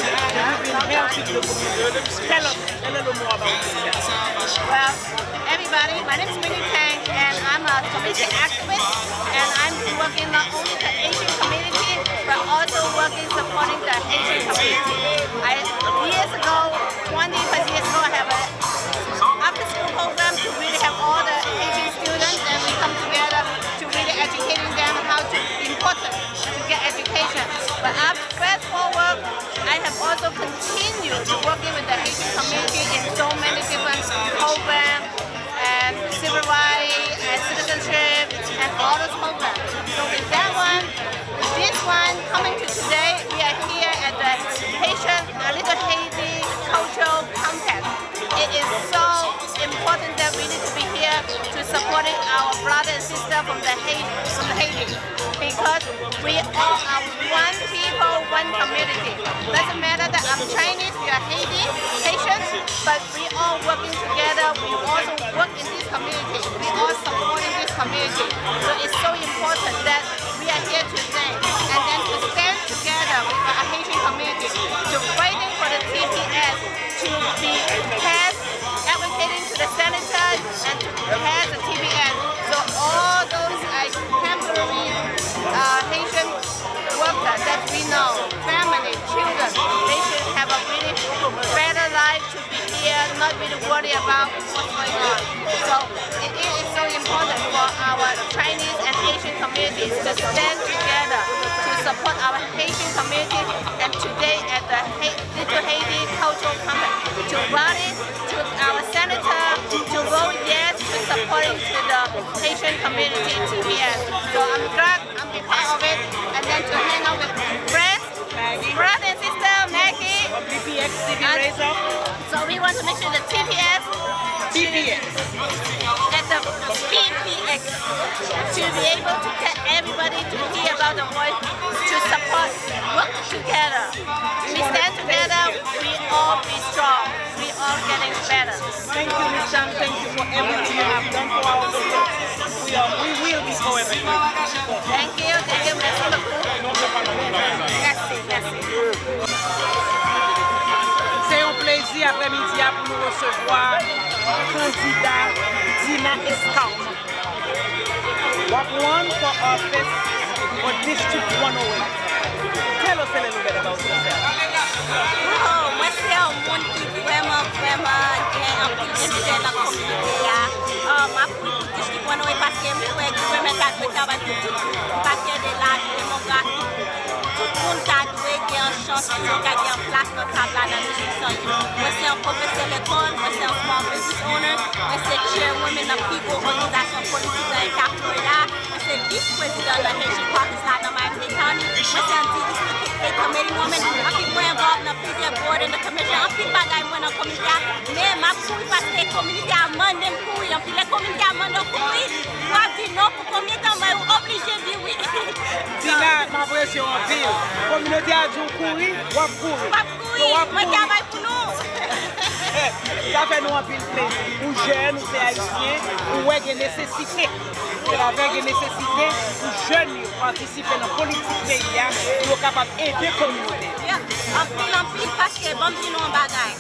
been helping the community. Tell us a little more about yourself. Well, everybody, my name is Winnie Tang, and I'm a community activist, and I'm working not only the Asian community, but also working supporting the Asian community. I, years ago, twenty plus years ago, I have a after school program to really have all the Asian students, and we come together to really also continue to working with the Haitian community in so many different programs and civil rights and citizenship and all those programs. So with that one, with this one coming to today, we are here at the Haitian, uh, Little Haiti Cultural Compact. It is so important that we need to be here to supporting our brother and sister from the Haiti, from Haiti, because we all are one people, one community. Doesn't matter that I'm Chinese, we are Haiti, Haitians, but we all working together. We also work in this community. We all supporting this community. So it's so important that we are here today and then to stand together with our Haitian community to fighting for the T P S to be passed, advocating to the senator and to pass the T P S. So all those, uh, temporary, uh, Haitian workers that we know, family, children, they should have a really better life to be here, not really worry about what's going on. So it, it is so important for our Chinese and Asian communities to stand together to support our Haitian community. And today at the Haiti Little Haiti Cultural Compact to rally to our senator to vote yes to supporting to the Haitian community T P S. So I'm glad I'm be part of it and then to hang out with friends, brother and sister Maggie. P P X T V and raise up. So we want to make sure the T P S P P X. At the P P X to be able to get everybody to hear about the voice to support, work together. We stand together, we all be strong. We all getting better. Thank you, Miss Chang. Thank you for everything you have done for our people. We are, we will be forever grateful. Thank you, thank you, merci beaucoup. Merci, merci. Se yon plezi aprèmidi a pou nou resevwa kandida Dina Escalma. W ap run for office for District one oh eight. Tell us a little bit about yourself. Oh, mwen se yon moun ki vrèman, vrèman gen anpil enterè nan kominote a. Uh, m ap kouri pou District one oh eight paske m kwè gouvènman ta dwe travay pou tout moun. M pa kè de laj, demografi. Tout moun ta dwe gen yon chans pou yo ka gen yon plas nan tab la nan District one oh eight. Mwen se yon pwofesè lekòl, mwen se yon small business owner, mwen se chairwoman nan pi gwo òganizasyon politik nan eta Florida, mwen se vis prezidan nan Haitian Caucus la nan Miami-Dade County, mwen se yon D E C committee woman, epi mwen envòlv nan plizyè board and commission, anpil bagay mwen nan komite a, men m ap kouri paske kominote a mande m kouri, anpil lè kominote a mande w kouri, w ap di non pou konbyen tan, men ou oblije di wi. Dina, m apresye w anpil. Kominote a di w kouri, w ap kouri. W ap kouri. Mwen travay pou nou. Sa fè nou anpil plezi. Ou jèn, ou se ayisyen, ou wè gen nesesite. Travè gen nesesite pou jèn yo patisipe nan politik peyi a, pou yo kapab ede kominote yo. Yeah. Anpil, anpil, paske ban m di nou yon bagay.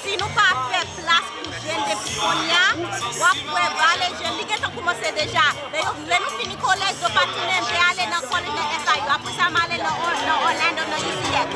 Si nou pa fè plas pou jèn depi kounye a, w ap wè valè jèn, li gentan kòmanse deja. Lè yo, lè nou fini kolèj, yo pa tounen, m te ale nan college nan F I U. Apre sa, m ale nan Or-, nan Orlando, nan U C F.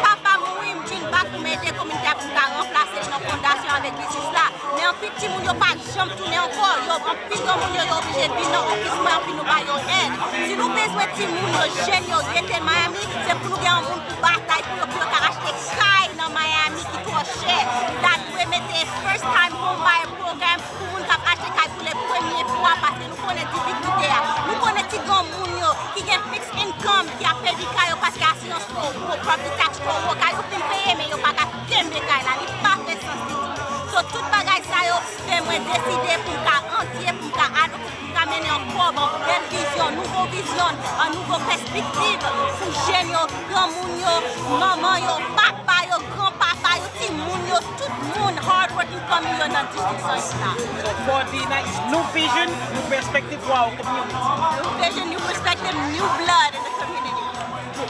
Papa m mouri, m vin back pou m ede kominote a, pou m ka ranplase l nan fondasyon avèk biznis la. Men anpil timoun yo pa janm tounen ankò. Yo, anpil granmoun yo, yo oblije vin nan ofis mwen, anpil nou ba yo èd. Si nou bezwen timoun yo, jèn yo, rete Miami, se pou nou gen yon moun pou batay pou yo, pou yo ka achte kay nan Miami ki twò chè. Li ta dwe mete first time home buyer program pou moun k ap achte kay pou le premye fwa, paske nou konnen difikilte a. Nou konnen ti granmoun yo ki gen fixed income ki ap pèdi kay yo paske asirans twò wo, property tax twò wo, kay yo fin peye, men yo pa ka kenbe kay la, li pa fè sans ditou. So, tout bagay sa yo fè mwen deside pou m ka andye, pou m ka adopte, pou m ka mennen yon kòb, yon bèl vizyon, nouvo vizyon, yon nouvo pèspektiv pou jèn yo, granmoun yo, manman yo, papa yo, granpapa yo, timoun yo, tout moun, hard working family yo nan distrik San Yis la. So for Dina, it's new vision, new perspective for our community. New vision, new perspective, new blood in the community.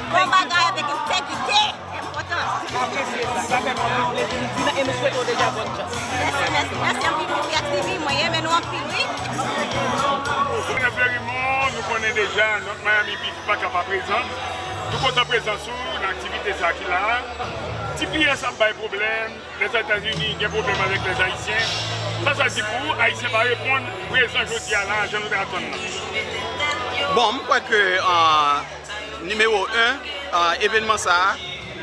Bon bagay avèk entegrite, enpòtan. M apresye sa, sa fè nou anpil plezi. Dina, e nou swete w deja bòn chans. Mèsi, mèsi, mèsi anpil pou P X T V, mwen renmen nou anpil, wi. Nan Ferimon, nou konnen deja, North Miami Beach pa ka pa prezan. Nou kontan prezans ou nan aktivite sa ki la a. T P S ap bay pwoblèm. Lèzetazini gen pwoblèm avèk lèzayisyen. Sa, sa di pou ou, Ayisyen pa reponn prezan jodi a la, jan nou te atann nan? Bon, m kwè ke, euh, nimewo en, euh, evènman sa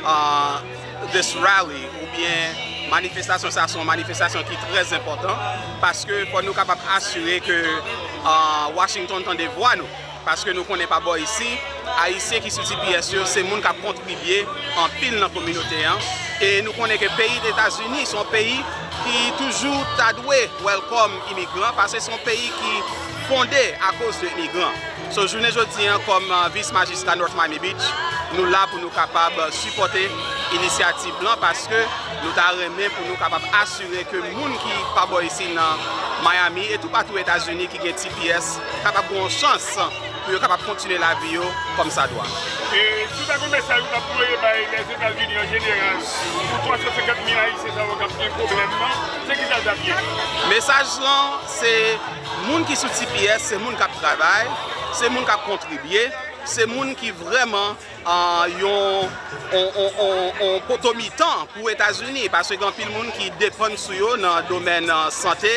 a, euh, This rally oubyen manifestasyon sa se yon manifestasyon ki trè enpòtan paske fò nou kapab asire ke uh, Washington tande vwa nou. Paske nou konnen pa bò isi, Ayisyen ki sou T P S yo se moun k ap kontribye anpil nan kominote an. E nou konnen ke peyi Etazini se yon peyi ki toujou ta dwe welcome imigran paske se yon peyi ki fonde akoz de imigran. So jounen jodi an kòm uh, vis majistra North Miami Beach, nou la pou nou kapab uh, sipòte inisyativ lan paske nou ta renmen pou nou kapab asire ke moun ki pa bò isi nan Miami e toupatou Etazini ki gen T P S kapab gen yon chans pou yo kapab kontinye lavi yo kòm sa dwa. E si w ta gen yon mesaj ou t ap voye bay Lèzetazini an jeneral pou twa san senkant mil Ayisyen sa yo k ap gen pwoblèm nan, se kisa l t ap ye? Mesaj lan se moun ki sou T P S se moun k ap travay, se moun k ap kontribye, se moun ki vrèman uh, yon on, on, on, on poto mitan pou Etazini paske gen anpil moun ki depann sou yo nan domèn uh, sante,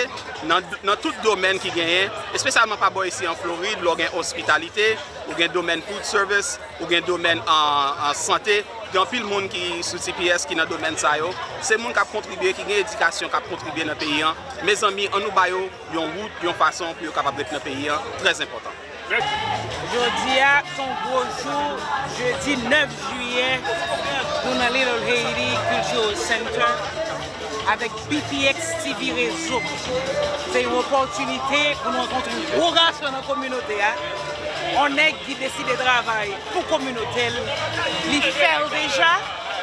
nan, nan tout domèn ki genyen, espesyalman pa bò isi an Florid, lè w gen ospitalite, ou gen domèn food service, ou gen domèn an, an sante. Gen anpil moun ki sou T P S ki nan domèn sa yo. Se moun k ap kontribye, ki gen edikasyon, k ap kontribye nan peyi an. Mezanmi, ann nou ba yo yon wout, yon fason pou yo kapab ret nan peyi an. Trè enpòtan. Jodi a, se yon gwo jou, jedi nèf jiyè, nou nan Little Haiti Cultural Center avèk B P X T V Rezo. Se yon opòtinite pou nou rankontre yon gwo gason nan kominote a, yon nèg ki deside travay pou kominote l, li fè l deja,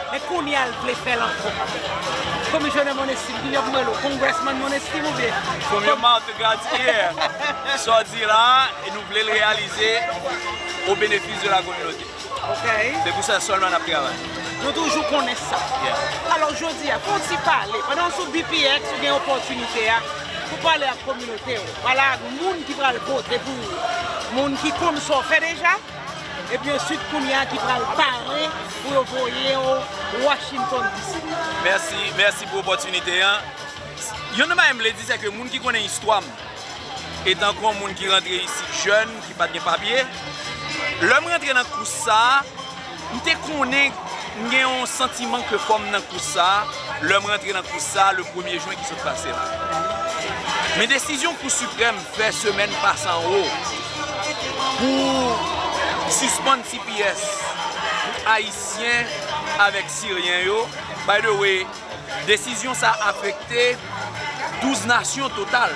men kounye a l vle fè l ankò. Komisyonè Monestin, kounye a pou mwen lo, Congressman Monestin oubyen? Premyèman, an tou ka, ti yè, sa w di la, e nou vle l reyalize o benefis de la kominote. Ok. Se pou sa sèlman n ap travay. Nou toujou konnen sa. Yeah. Alò, jodi a, fè yon ti pale. Pandan w sou B P X, ou gen opòtinite a pou pale ak kominote w. Pale ak moun ki pral vote pou ou. Moun ki konn sa w fè deja. Epi answit, kounye a ki pral pare pou yo voye w Washington D C. Mèsi, mèsi pou opòtinite an. Youn nan bagay m vle di, se ke moun ki konnen istwa m, etankou yon moun ki rantre isit jèn, ki pa t gen papye, lè m rantre nan kous sa a, m te konnen m gen yon santiman ke fò m nan kous sa a, lè m rantre nan kous sa a, le premye jen ki sot pase la. Men desizyon Kou Siprèm fè semèn pase anwo pou sispann T P S pou Ayisyen avèk Siryen yo, by the way, desizyon sa afekte douz nasyon total.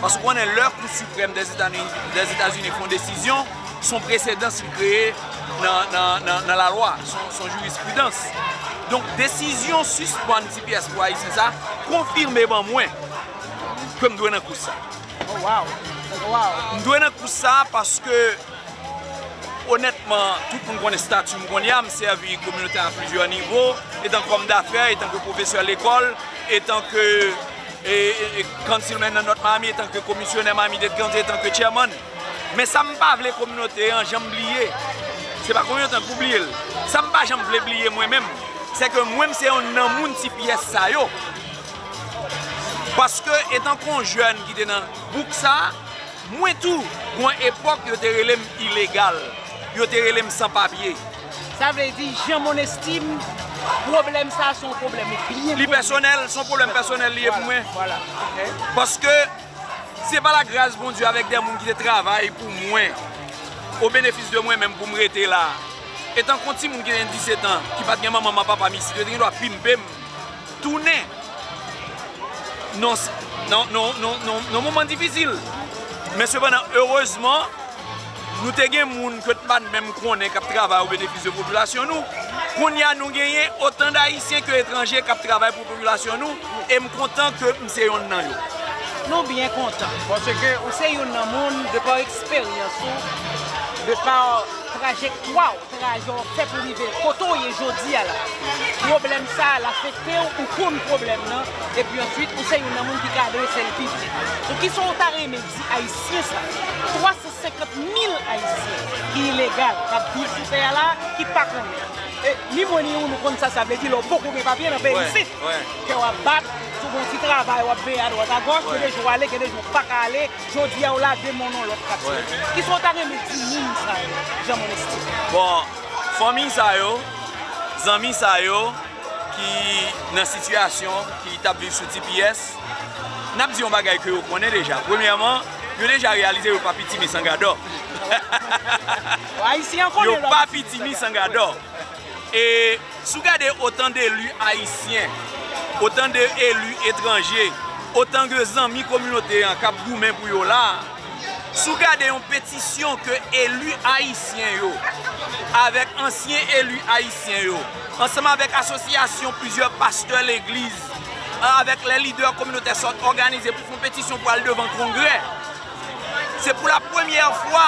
Paske w konnen lè Kou Siprèm dèzetazini fè yon desizyon, se yon presedans li kreye nan, nan, nan, nan lalwa, se yon, se yon jirispridans. Donk, desizyon sispann T P S pou Ayisyen sa konfime ban mwen ke m dwe nan kous sa. Oh, wow. Wow. M dwe nan kous sa paske, onètman, tout moun konnen stati m kounye a, m sèvi kominote a plizyè nivo, etan kòm dafè, etan ke pwofesè lekòl, etan ke e, e, e, councilman nan North Miami, etan ke komisyonè Miami-Dade County, etan ke chairman. Men sa m pa vle kominote an janm bliye, se pa kominote an k pou bliye l. Sa m pa janm vle bliye mwen menm, se ke mwen, m se yonn nan moun T P S sa yo. Paske, etan ke yon jèn ki te nan bouk sa a, mwen tou, gon epòk, yo te rele m ilegal, yo te rele m san papye. Sa vle di, Jean Monestin, pwoblèm sa a se yon pwoblèm ou byen konnen. Li pèsonèl, se yon pwoblèm pèsonèl li ye pou mwen. Vwala, ok. Paske se pa lagras Bondye avèk de moun ki te travay pou mwen, o benefis de mwen menm pou m rete la. Etan ke yon timoun ki gen disèt an, ki pa t gen manman m ak papa m isit, yo te gen dwa pimpe m tounen nan, nan, nan, nan, nan moman difisil. Men sepandan, erezman, nou te gen moun ke n pa t menm konnen k ap travay o benefis de popilasyon nou. Kounye a, nou genyen otan d Ayisyen ke etranje k ap travay pou popilasyon nou, e m kontan ke m se yonn nan yo. Nou byen kontan, paske ou se youn nan moun, de pa eksperyans ou, de pa trajektwa w, trajè w fè pou rive kote w ye jodi a la. Pwoblèm sa a, l afekte w, ou konn pwoblèm nan, epi answit, ou se youn nan moun ki ka adrese l pi byen. Donk, kisa w ta renmen di Ayisyen sa yo? Twa san senkant mil Ayisyen ki ilegal, k ap viv sou tè a la, ki pa konnen. E, ni mwen ni ou, nou konn sa sa vle di lè w poko gen papye nan peyi isit. Kè w ap bat, si w gen yon ti travay, w ap veye adwat agòch, gen de jou w ale, gen de jou w pa ka ale, jodi a w lage men w nan lòt katye. Kisa w ta renmen di moun sa yo, Jean Monestin? Bon, fanmi sa yo, zanmi sa yo, ki nan sitiyasyon, ki t ap viv sou T P S, n ap di yon bagay ke yo konnen deja. Premyèman, yo deja reyalize yo pa pitimi san gadò. Ayisyen an konnen yo lòt pa pitimi san gadò. E si w gade otan de eli ayisyen, otan de eli etranje, otan de zanmi kominote an k ap goumen pou yo la, si w gade yon petisyon ke eli ayisyen yo, avèk ansyen eli ayisyen yo, ansanm avèk asosyasyon plizyè pastè legliz, avèk lè lidè kominotè sòt òganize pou fè yon petisyon pou al devan Kongrè. Se pou la premyè fwa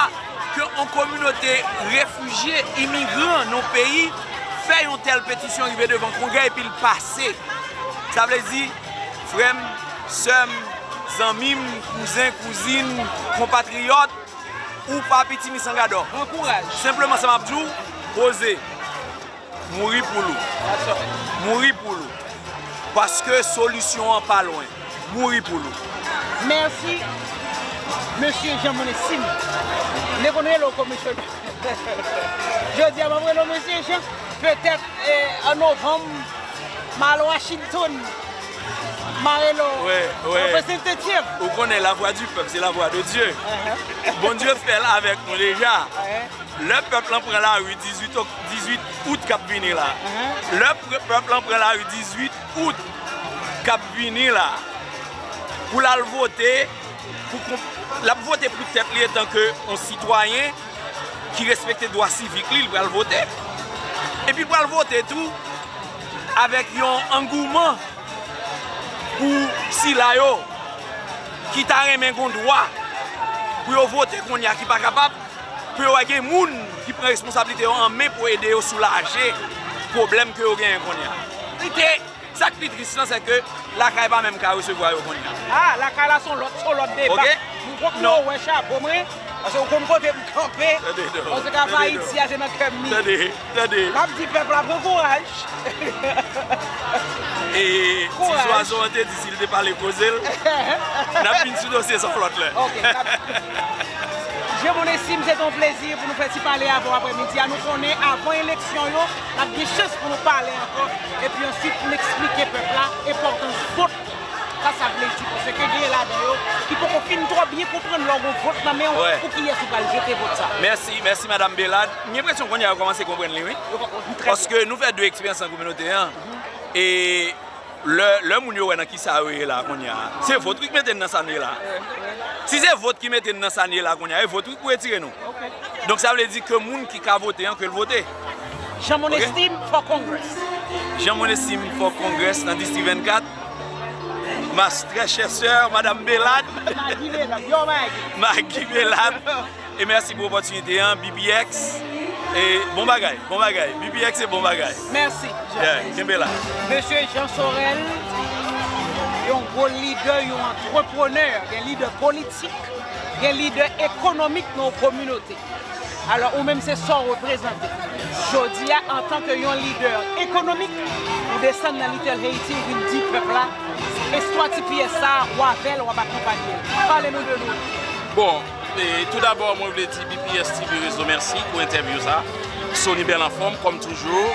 ke yon kominote refijye, imigran nan yon peyi, fè yon tèl petisyon rive devan Kongrè epi l pase. Sa vle di, frè m, sè m, zanmi m, kouzen, kouzin, konpatriyòt, ou pa pitimi san gadò. Bon kouraj. Senpleman sa m ap di w, poze. Mouri pou l ou. Mouri pou l ou. Paske solisyon an pa lwen. Mouri pou l ou. Mèsi, mesye Jean Monesime. M te konn rele w komisyon. Jodi a, m ap rele w mesye Jean. Petèt, eh, an novanm, m al Washington. M a rele w Representative. Ou konnen lavwa di pèp, se lavwa de Dye. Bondye fè l avèk nou deja. Lè pèp lan pran lari dizuit ok-, dizuit out k ap vini la, lè pre-, pèp lan pran lari dizuit out k ap vini la, pou l al vote, pou konp-, l ap vote pou tèt li etan ke yon sitwayen ki respekte dwa sivik li, li pral vote. Epi l pral vote tou avèk yon angouman pou sila yo ki ta renmen gon dwa pou yo vote kounye a ki pa kapab, pou yo wè gen moun ki pran responsablite yo an men pou ede yo soulaje pwoblèm ke yo genyen kounye a. Li te, sa k pi tris lan, se ke lakay pa menm ka resevwa yo kounye a. Ah, lakay la se yon lòt, se yon lòt deba. Ok? M kwè ke w wè chapo mwen, paske w konn kote m kanpe. Tande, non. Paske ka pa Ayiti a, se nan kè m li ye. Tande, tande. M ap di pèp la, pran kouraj. E ti zwazo an te di si l te pale koze l, n ap vin sou dosye sa yon lòt lè. Ok, n ap Jean Monesime, se te yon plezi pou nou fè ti pale avè w aprèmidi a. Nou konnen avan eleksyon yo, n ap gen chans pou nou pale ankò. Epi answit, n eksplike pèp la enpòtans vòt, sa sa vle di. Paske gen ladan yo ki poko fin twò byen konprann lè w gen yon vòt nan men w, pou kiyès ou pral jete vòt sa. Mèsi, mèsi, Madanm Belad. M gen enpresyon kounye a yo kòmanse konprann li, wi. Paske nou fè de eksperyans nan kominote an. E lè, lè moun yo wè nan kisa yo ye la kounye a, se vòt wi k mete n nan sa n ye la. Si se vòt ki mete n nan sa n ye la kounye a, e vòt wi k pou retire nou. Donk sa vle di ke moun ki ka vote an, ke l vote. Jean Monesime for Congress. Jean Monesime for Congress nan distri vennkat. Ma très chère sœur, Madame Belad. Maggie Belad. Yo, Maggie. Maggie Belad. E mèsi pou opòtinite an, B P X. E bon bagay, bon bagay. B P X se bon bagay. Mèsi. Yeah, kenbe la. Mesye Jean Sorel, yon gwo lidè, yon antreprenè, gen lidè politik, gen lidè ekonomik nan yon kominote. Alò, ou menm se sa w reprezante. Jodi a, antanke yon lidè ekonomik, ou desann nan Little Haiti, ou vin di pèp la, istwa T P S sa a, w avè l, w ap akonpanye l. Pale nou de nou. Bon, e, tou dabò, mwen vle di B P S T V Rezo mèsi pou entèvyou sa. Sony Bèl anfòm, kòm toujou.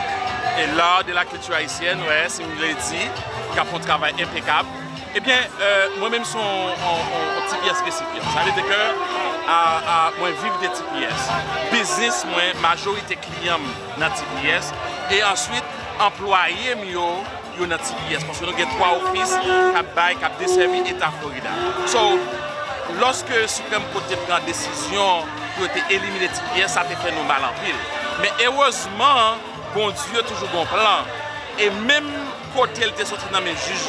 E l'art de la culture haïtienne, wè, si m vle di, k ap fè yon travay enpekab. Ebyen, e, mwen menm se yon, yon, yon T P S resipyan. Sa vle di ke, a, a, mwen viv de T P S. Biznis mwen, majorite kliyan m nan T P S. E answit, anplwaye m yo, yo nan T P S. Paske nou gen twa ofis k ap bay, k ap desèvi Eta Florida. So, lòske Supreme Court te pran desizyon pou yo te elimine T P S, sa te fè nou mal anpil. Men erezman, Bondye toujou gon plan. E menm kote l te soti nan men jij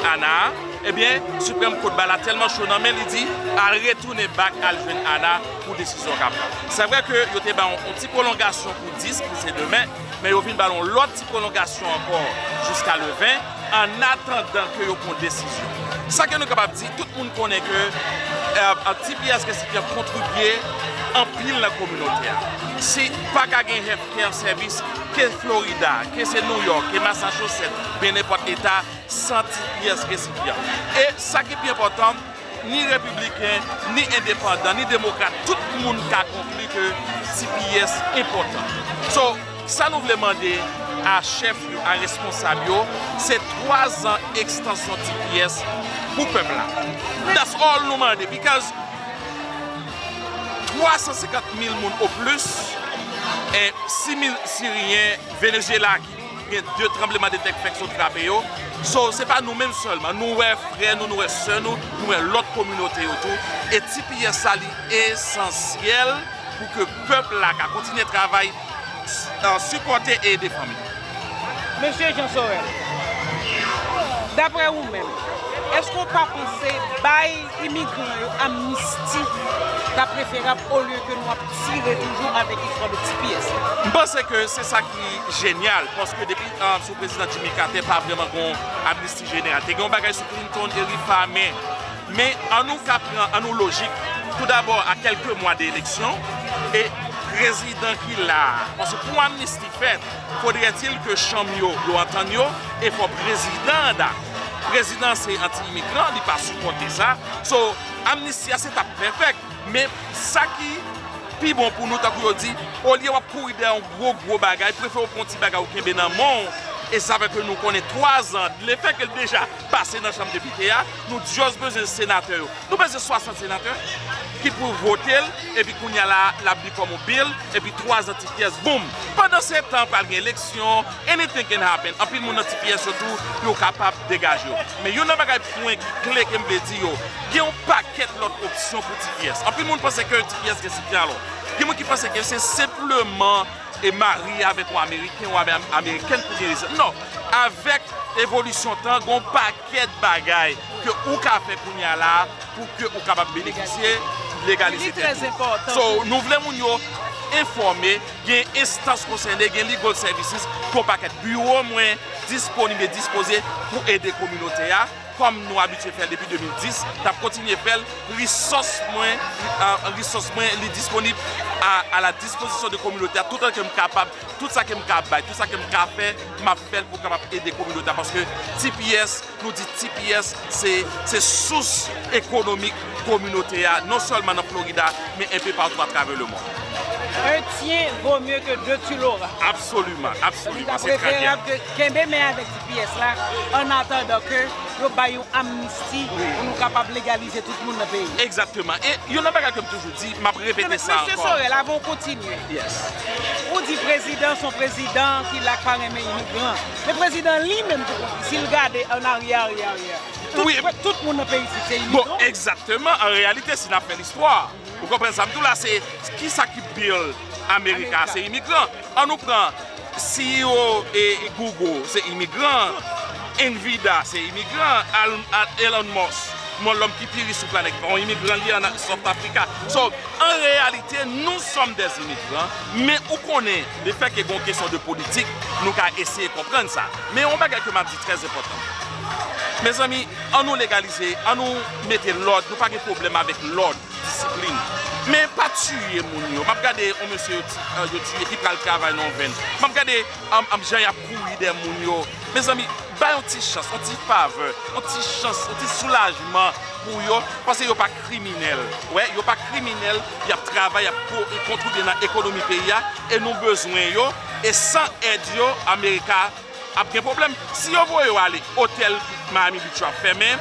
Ana a, ebyen, Supreme Court ba l la tèlman cho nan men, li di, al retounen back, al jwenn Ana pou desizyon w ka pran. Se vre ke yo te ba w yon ti pwolongasyon pou dis, ki se demen, men yo vin ba l yon lòt ti pwolongasyon ankò jiska le ven, annatandan ke yo pran yon desizyon. Sa ke nou kapab di, tout moun konnen ke, e, T P S resipyan kontribye anpil nan kominote a. Si pa ka gen healthcare service, ke Florida, ke se New York, ke Massachusetts, ben nenpòt eta, san T P S resipyan. E sa ki pi enpòtan, ni repibliken, ni endepandan, ni demokrat, tout moun ka konkli ke T P S enpòtan. So, Sa nou vle mande a chèf yo, a responsab yo, se twa zan ekstansyon T P S pou pèp la. That's all nou mande, because twa san senkant mil moun o plis, e sis mil Siriyen Venezyela ki gen de tranbleman de tè k fèk sot frape yo. So, se pa nou menm sèlman. Nou wè frè nou, nou wè sè nou, nou wè lòt kominote yo tou. E T P S la, li esansyèl pou ke pèp la ka kontinye travay, sipòte e ede fanmi. Mesye Jean Sorel, daprè ou menm, èske w pa panse bay imigran yo amnisti ta preferab olye ke nou ap tire toujou avèk istwa de T P S la? M panse ke se sa ki jenyal, paske depi sou prezidan Jimmy Carter pa vrèman gon amnisti jeneral. Te gen yon bagay sou Clinton, Eric Farmer, men an nou ka pran, an nou lojik. Toudabò, a kèlke mwa de eleksyon, e prezidan ki la a, paske pou amnisti fèt, fodrètil ke chanm yo, yo antann yo, e fò prezidan an dakò. Prezidan se anti-imigran, li pa sipòte sa. So, amnisti a se t ap pèfèk, men sa ki pi bon pou nou, tankou yo di, olye w ap kouri dèyè yon gwo, gwo bagay, prefere w pran yon ti bagay ou kenbe nan men w, e sa fè ke nou konnen twa zan, lefètke l deja pase nan chanm depite a, nou just bezwen senatè yo. Nou bezwen swasant senatè ki pou vote l, epi kounye a la, l ap become a bill, epi twa zan T P S, boom! Pandan se tan, pral gen eleksyon, anything can happen. Anpil moun nan T P S yo tou, yo kapab degaje yo. Men youn nan bagay pwen ki kle ke m vle di yo, gen yon pakèt lòt opsyon pou T P S. Anpil moun panse ke T P S gen sitiyalon. Gen moun ki panse ke se senpleman e marye avèk yon Ameriken ou avèk Amerikèn pou gen rezidans. Non, avèk evolisyon tan, gen yon pakèt bagay ke ou ka fè kounye a la pou ke ou kapab benefisye legalize tèt ou. So, nou vle moun yo enfòme, gen enstans konsène, gen legal services, gen yon pakèt biwo mwen disponib e dispoze pou ede kominote a. Kòm nou abitye fè l depi de mil dis, n ap kontinye fè l. Resous mwen, resous mwen, li disponib a, a la dispozisyon de kominote a, toutan ke m kapab, tout sa ke m ka bay, tout sa ke m ka fè, m ap fè l pou kapab ede kominote a, paske T P S, nou di T P S, se, se sous ekonomik kominote a, non sèlman nan Florida, men enpe patou atravè lemonn. Un tien vaut mieux que deux tu l'auras. Absoliman, absoliman, se trè byen. Kenbe men avèk T P S la, an atandan ke yo bay yon amnisti pou nou kapab legalize tout moun nan peyi. Egzakteman. E youn nan bagay ke m toujou di, m ap repete sa ankò. Mesye Sorel, avan w kontinye, ou di prezidan se yon prezidan ki la k pa renmen imigran. Men prezidan li menm tou, si l gade an aryè, aryè, aryè, tout, tout moun nan peyi isit se imigran. Bon, egzakteman. An reyalite, si n ap fè listwa, ou konprann sa m di w la, se kisa ki build America, se imigran. An nou pran C E O e Google, se imigran. Nvidia, se imigran. Elon Musk, mwen lòm ki pi rich sou planèt, yon imigran li an South Africa. So, an reyalite, nous sommes des immigrants, men ou konnen, lefètke gen yon kesyon de politik, nou ka eseye konprann sa. Men yon bagay ke m ap di trè enpòtan. Mezanmi, an nou legalize, an nou mete lòd, nou pa gen pwoblèm avèk lòd, disiplin. Men pa tiye moun yo. M ap gade yon mesye yo ti, yo tiye ki pral travay nan yon venn. M ap gade um, um, jan y ap kouri dèyè moun yo. Mezanmi, bay yon ti chans, yon ti favè, yon ti chans, yon ti soulajman pou yo, paske yo pa kriminèl. Wè, yo pa kriminèl, y ap travay, y ap ko- kontribye nan ekonomi peyi a, e nou bezwen yo, e san èd yo, Amerika ap gen pwoblèm. Si yo voye yo ale otèl Miami Beach yo ap fèmen,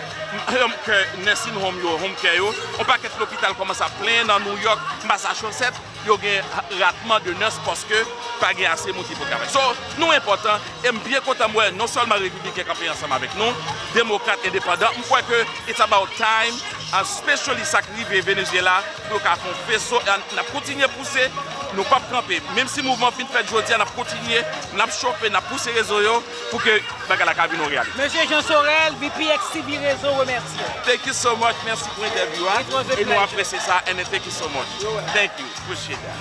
home care, nursing home yo, home care yo, yon pakèt lopital kòmanse ap plen nan New York, Massachusetts, yo gen ratman de nurse paske pa gen ase moun ki pou travay. So, nou enpòtan, e m byen kontan m wè non sèlman repibliken kanpe ansanm avèk nou, demokrat, endepandan. M kwè ke it's about time, especially sa k rive Venezuela, pou yo ka fè yon feso, e n ap kontinye pouse, nou p ap kanpe. Menm si mouvman fin fèt jodi a, n ap kontinye, n ap chofe, n ap pouse rezo yo pou ke bagay la ka vin yon reyalite. Mesye Jean Sorel, B P X T V Rezo remèsye w. Thank you so much, mèsi pou entèvyou a. E nou apresye sa, and thank you so much. Thank you, appreciate that.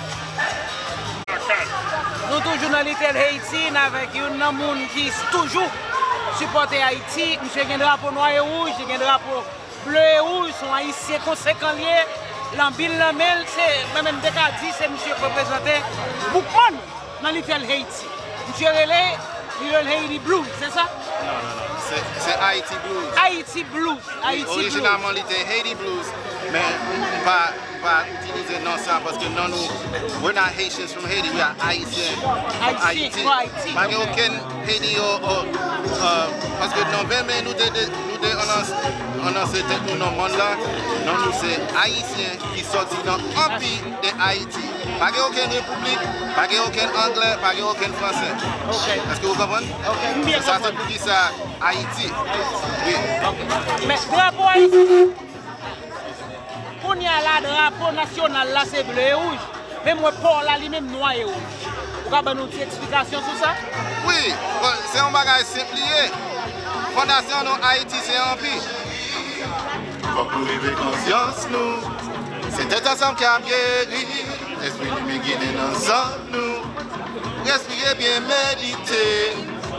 Nou toujou nan Little Haiti, n avèk youn nan moun ki toujou sipòte Ayiti. Misye gen drapo nwa e wouj, li gen drapo ble e wouj, se yon Ayisyen konsekan l ye. Nan bil nan men l, se, mwen menm m te ka di, se misye k reprezante Boukman nan Little Haiti. Misye rele Little Haiti Blues, se sa? Non, non, non. Se, se Haiti Blues. Haiti Blues. Haiti Blues. Orijinalman, li te Haiti Blues. Men m pa, m pa itilize non sa paske non nou, we're not Haitians from Haiti, we are Haitian from Ayiti. Pa gen okenn Haiti o, o, paske nan ven me nou te, nou te anons, anonse tèt nou nan mond la, non nou se Ayisyen ki sòti nan Anpi de Ayiti. Pa gen okenn repiblik, pa gen okenn anglè, pa gen okenn fransè. Èske ou konprann? Se sa, se poukisa Ayiti. Wi. Men drapo Ayiti, kounye a la, drapo nasyonal la se ble e wouj. Men m wè pò la li menm nwa e wouj. Ou ka ban nou ti eksplikasyon sou sa? Wi, bon, se yon bagay senp li ye. Fondasyon nou Ayiti se anpi. Fòk nou leve konsyans nou. Se tèt ansanm k ap geri. Lespri limyè gen nan san nou. Respire byen, medite.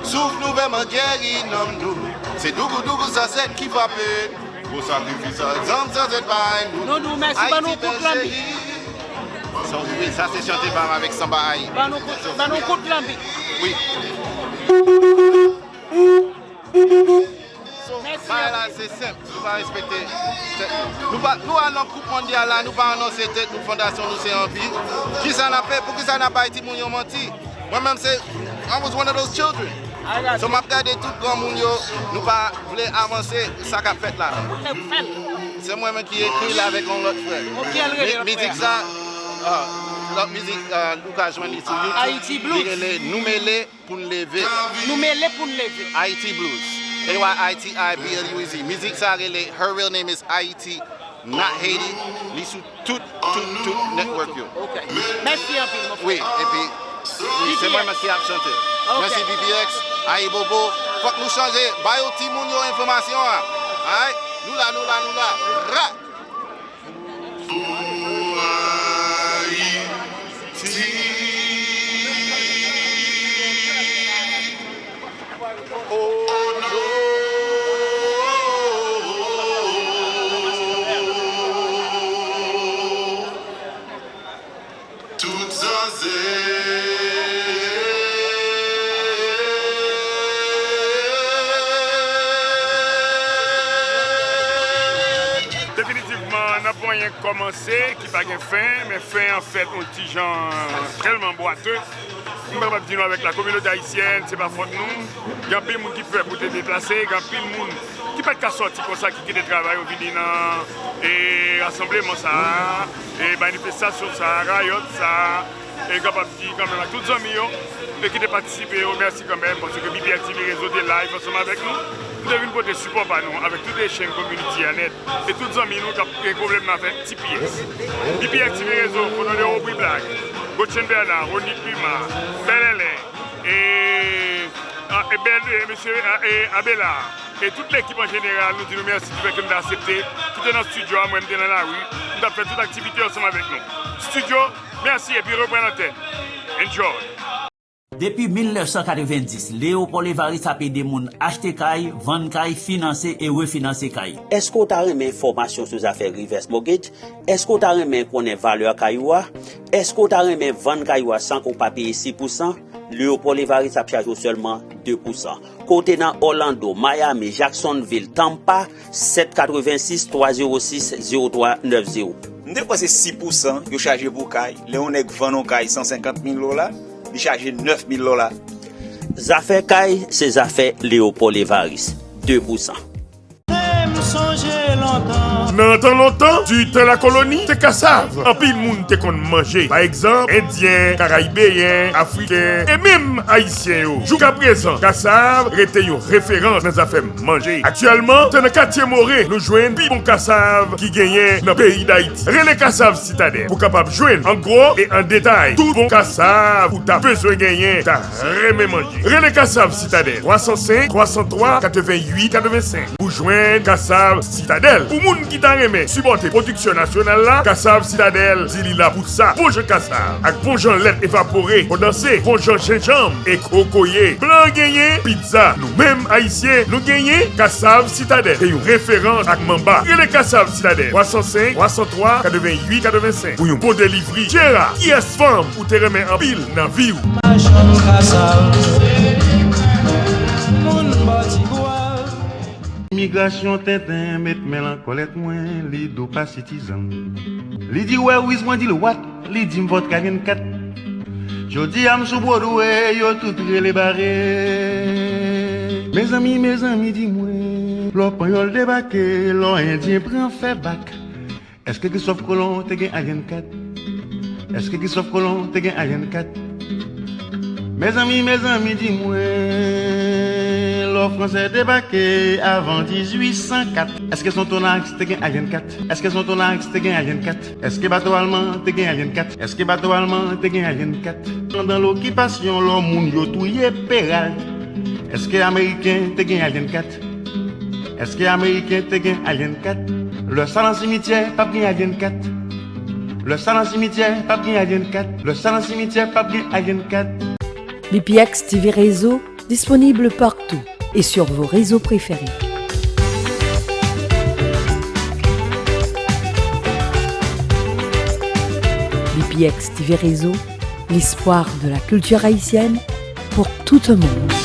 Souf nou vrèman geri nanm nou. Se dougou dougou zansèt ki frape. Gwo sakrifis sa, zanm zansèt bay nou. Nou di w mèsi, ban nou kout lanbi. Wi, sa se chante pa m avèk sanba Ayi. Ban nou kout, ban nou kout lanbi. Wi. Bagay la se senp, nou pa respekte tèt nou. Nou pa, nou al nan koup mondyal la, nou pa anonse tèt nou, fondasyon nou se anpi. Kisa n ap fè? Poukisa n ap bay timoun yo manti? Mwen menm se, I was one of those children. So m ap gade tout granmoun yo, nou pa vle avanse, sa k ap fèt la. Se mwen menm ki ekri l avèk yon lòt frè. Mizik sa, lòt mizik, nou ka jwenn li sou YouTube. Li rele Nou Mele Pou n Leve. Nou Mele Pou n Leve. Ayiti Blues. A Y I T I B L U E Z. Mizik sa rele Her Real Name Is Ayiti, Not Haiti. Li sou tout, tout, tout network yo. Mèsi anpil, mon frè. Wi, epi, wi, se mwen menm ki ap chante. Mèsi B P X, Ayibobo. Fòk nou chanje. Ba yo timoun yo enfòmasyon an. Alright? Nou la, nou la, nou la. Ra! Pou Ayiti. Oh non. Tout zanzèt. Definitivman, n ap wè yon kòmanse ki pa gen fen, men fen an fèt yon ti jan tèlman bwate. M pa kapab di nou avèk la kominote ayisyèn, se pa fòt nou. Gen anpil moun ki pè pou te deplase, gen anpil moun ki pa t ka sòti konsa, ki kite travay yo vini nan e, rasanbleman sa a, e, manifestasyon sa a, rayòt sa a, e, kapab di kanmenm a tout zanmi yo, e, ki te patisipe yo, mèsi kanmenm, paske B P X T V Rezo te live ansanm avèk nou. Nou te vin pote sipò pa nou avèk tout echanj community a nèt. E tout zanmi nou k ap gen pwoblèm nan avèk T P S. B P X T V Rezo, o non de Aubrey Black, Gotchen Bernard, Ronit Pima, Bèlèlè, e, a, e, Bèl, e, mesye, a, e, Abela, e tout lekip an jeneral, nou di nou mèsi di fè ke nou te aksepte kite nan estidyo a, mwen m te nan lari, nou t ap fè tout aktivite ansanm avèk nou. Estidyo, mèsi epi reprann antèn. Enjoy! Depi mil nèf san katrevenndis, Léopold Évariste ap ede moun achte kay, vann kay, finanse e refinanse kay. Èske w ta renmen enfòmasyon sou zafè reverse mortgage? Èske w ta renmen konnen valè kay ou a? Èske w ta renmen vann kay ou a san ke w pa peye sis pousan? Léopold Évariste ap chaje w sèlman de pousan. Ke w te nan Orlando, Miami, Jacksonville, Tampa, sèt katrevensis twa zewo sis zewo twa nèf zewo. M te kwè se sis pousan yo chaje pou kay. Lè yon nèg vann yon kay san senkant mil dola, li chaje nèf mil dola. Zafè kay, se zafè Léopold Évariste. De pousan. Nan tan lontan, du tan la koloni, te kasav anpil moun te konn manje. Pa egzanp, Endyen, Karayibeyen, Afriken, e menm Ayisyen yo. Joukaprezan, kasav rete yon referans nan zafè manje. Aktyèlman, se nan katye More nou jwenn pi bon kasav ki genyen nan peyi Dayiti. Rele Kasav Sitadèl pou kapab jwenn an gwo e an detay tout bon kasav ou ta bezwen genyen, ta renmen manje. Rele Kasav Sitadèl, twa san senk, twa san twa, katrevenn uit, katrevenn senk, pou jwenn Kasav Sitadèl. Pou moun ki ta renmen sipòte pwodiksyon nasyonal la, Kasav Sitadèl di li la pou sa. Bon jan kasav ak bon jan lèt evapore, kondanse, bon jan jenjanm e kokoye. Blan genyen, pizza. Nou menm Ayisyen, nou genyen. Kasav Sitadèl se yon referans ak manba. Rele Kasav Sitadèl, twa san senk, twa san twa, katrevenn uit, katrevenn senk, pou yon bon delivri. Jera, kiyès fanm ou te renmen anpil nan vi w? Machann kasav, moun bò Tigwav. Migrasyon tenten met men lan kòlèt mwen, li dou pa sitizan. Li di wè wiz mwen di l wat, li di m vòt ka gen kat. Jodi a m sou Bwodwe, yo tout rele bare. Mezanmi, mezanmi, di mwen, lò panyòl debake, lò endyen pran fè bak. Èske Kristòf Kolon te gen alyen kat? Èske Kristòf Kolon te gen alyen kat? Mezanmi, mezanmi, di mwen, lò fransè debake avan dizuit san kat? Èske Sonthonax te gen alyen kat? Èske Sonthonax te gen alyen kat? Èske bato alman te gen alyen kat? Èske bato alman te gen alyen kat? Pandan lokipasyon, lò moun yo touye Peralt, èske ameriken te gen alyen kat? Èske ameriken te gen alyen kat? Lè sa nan simityè, p ap gen alyen kat. Lè sa nan simityè, p ap gen alyen kat. Lè sa nan simityè, p ap gen alyen kat. B P X T V Réseau, disponible partout et sur vos réseaux préférés. B P X T V Réseau, l'espoir de la culture haïtienne pour tout un monde.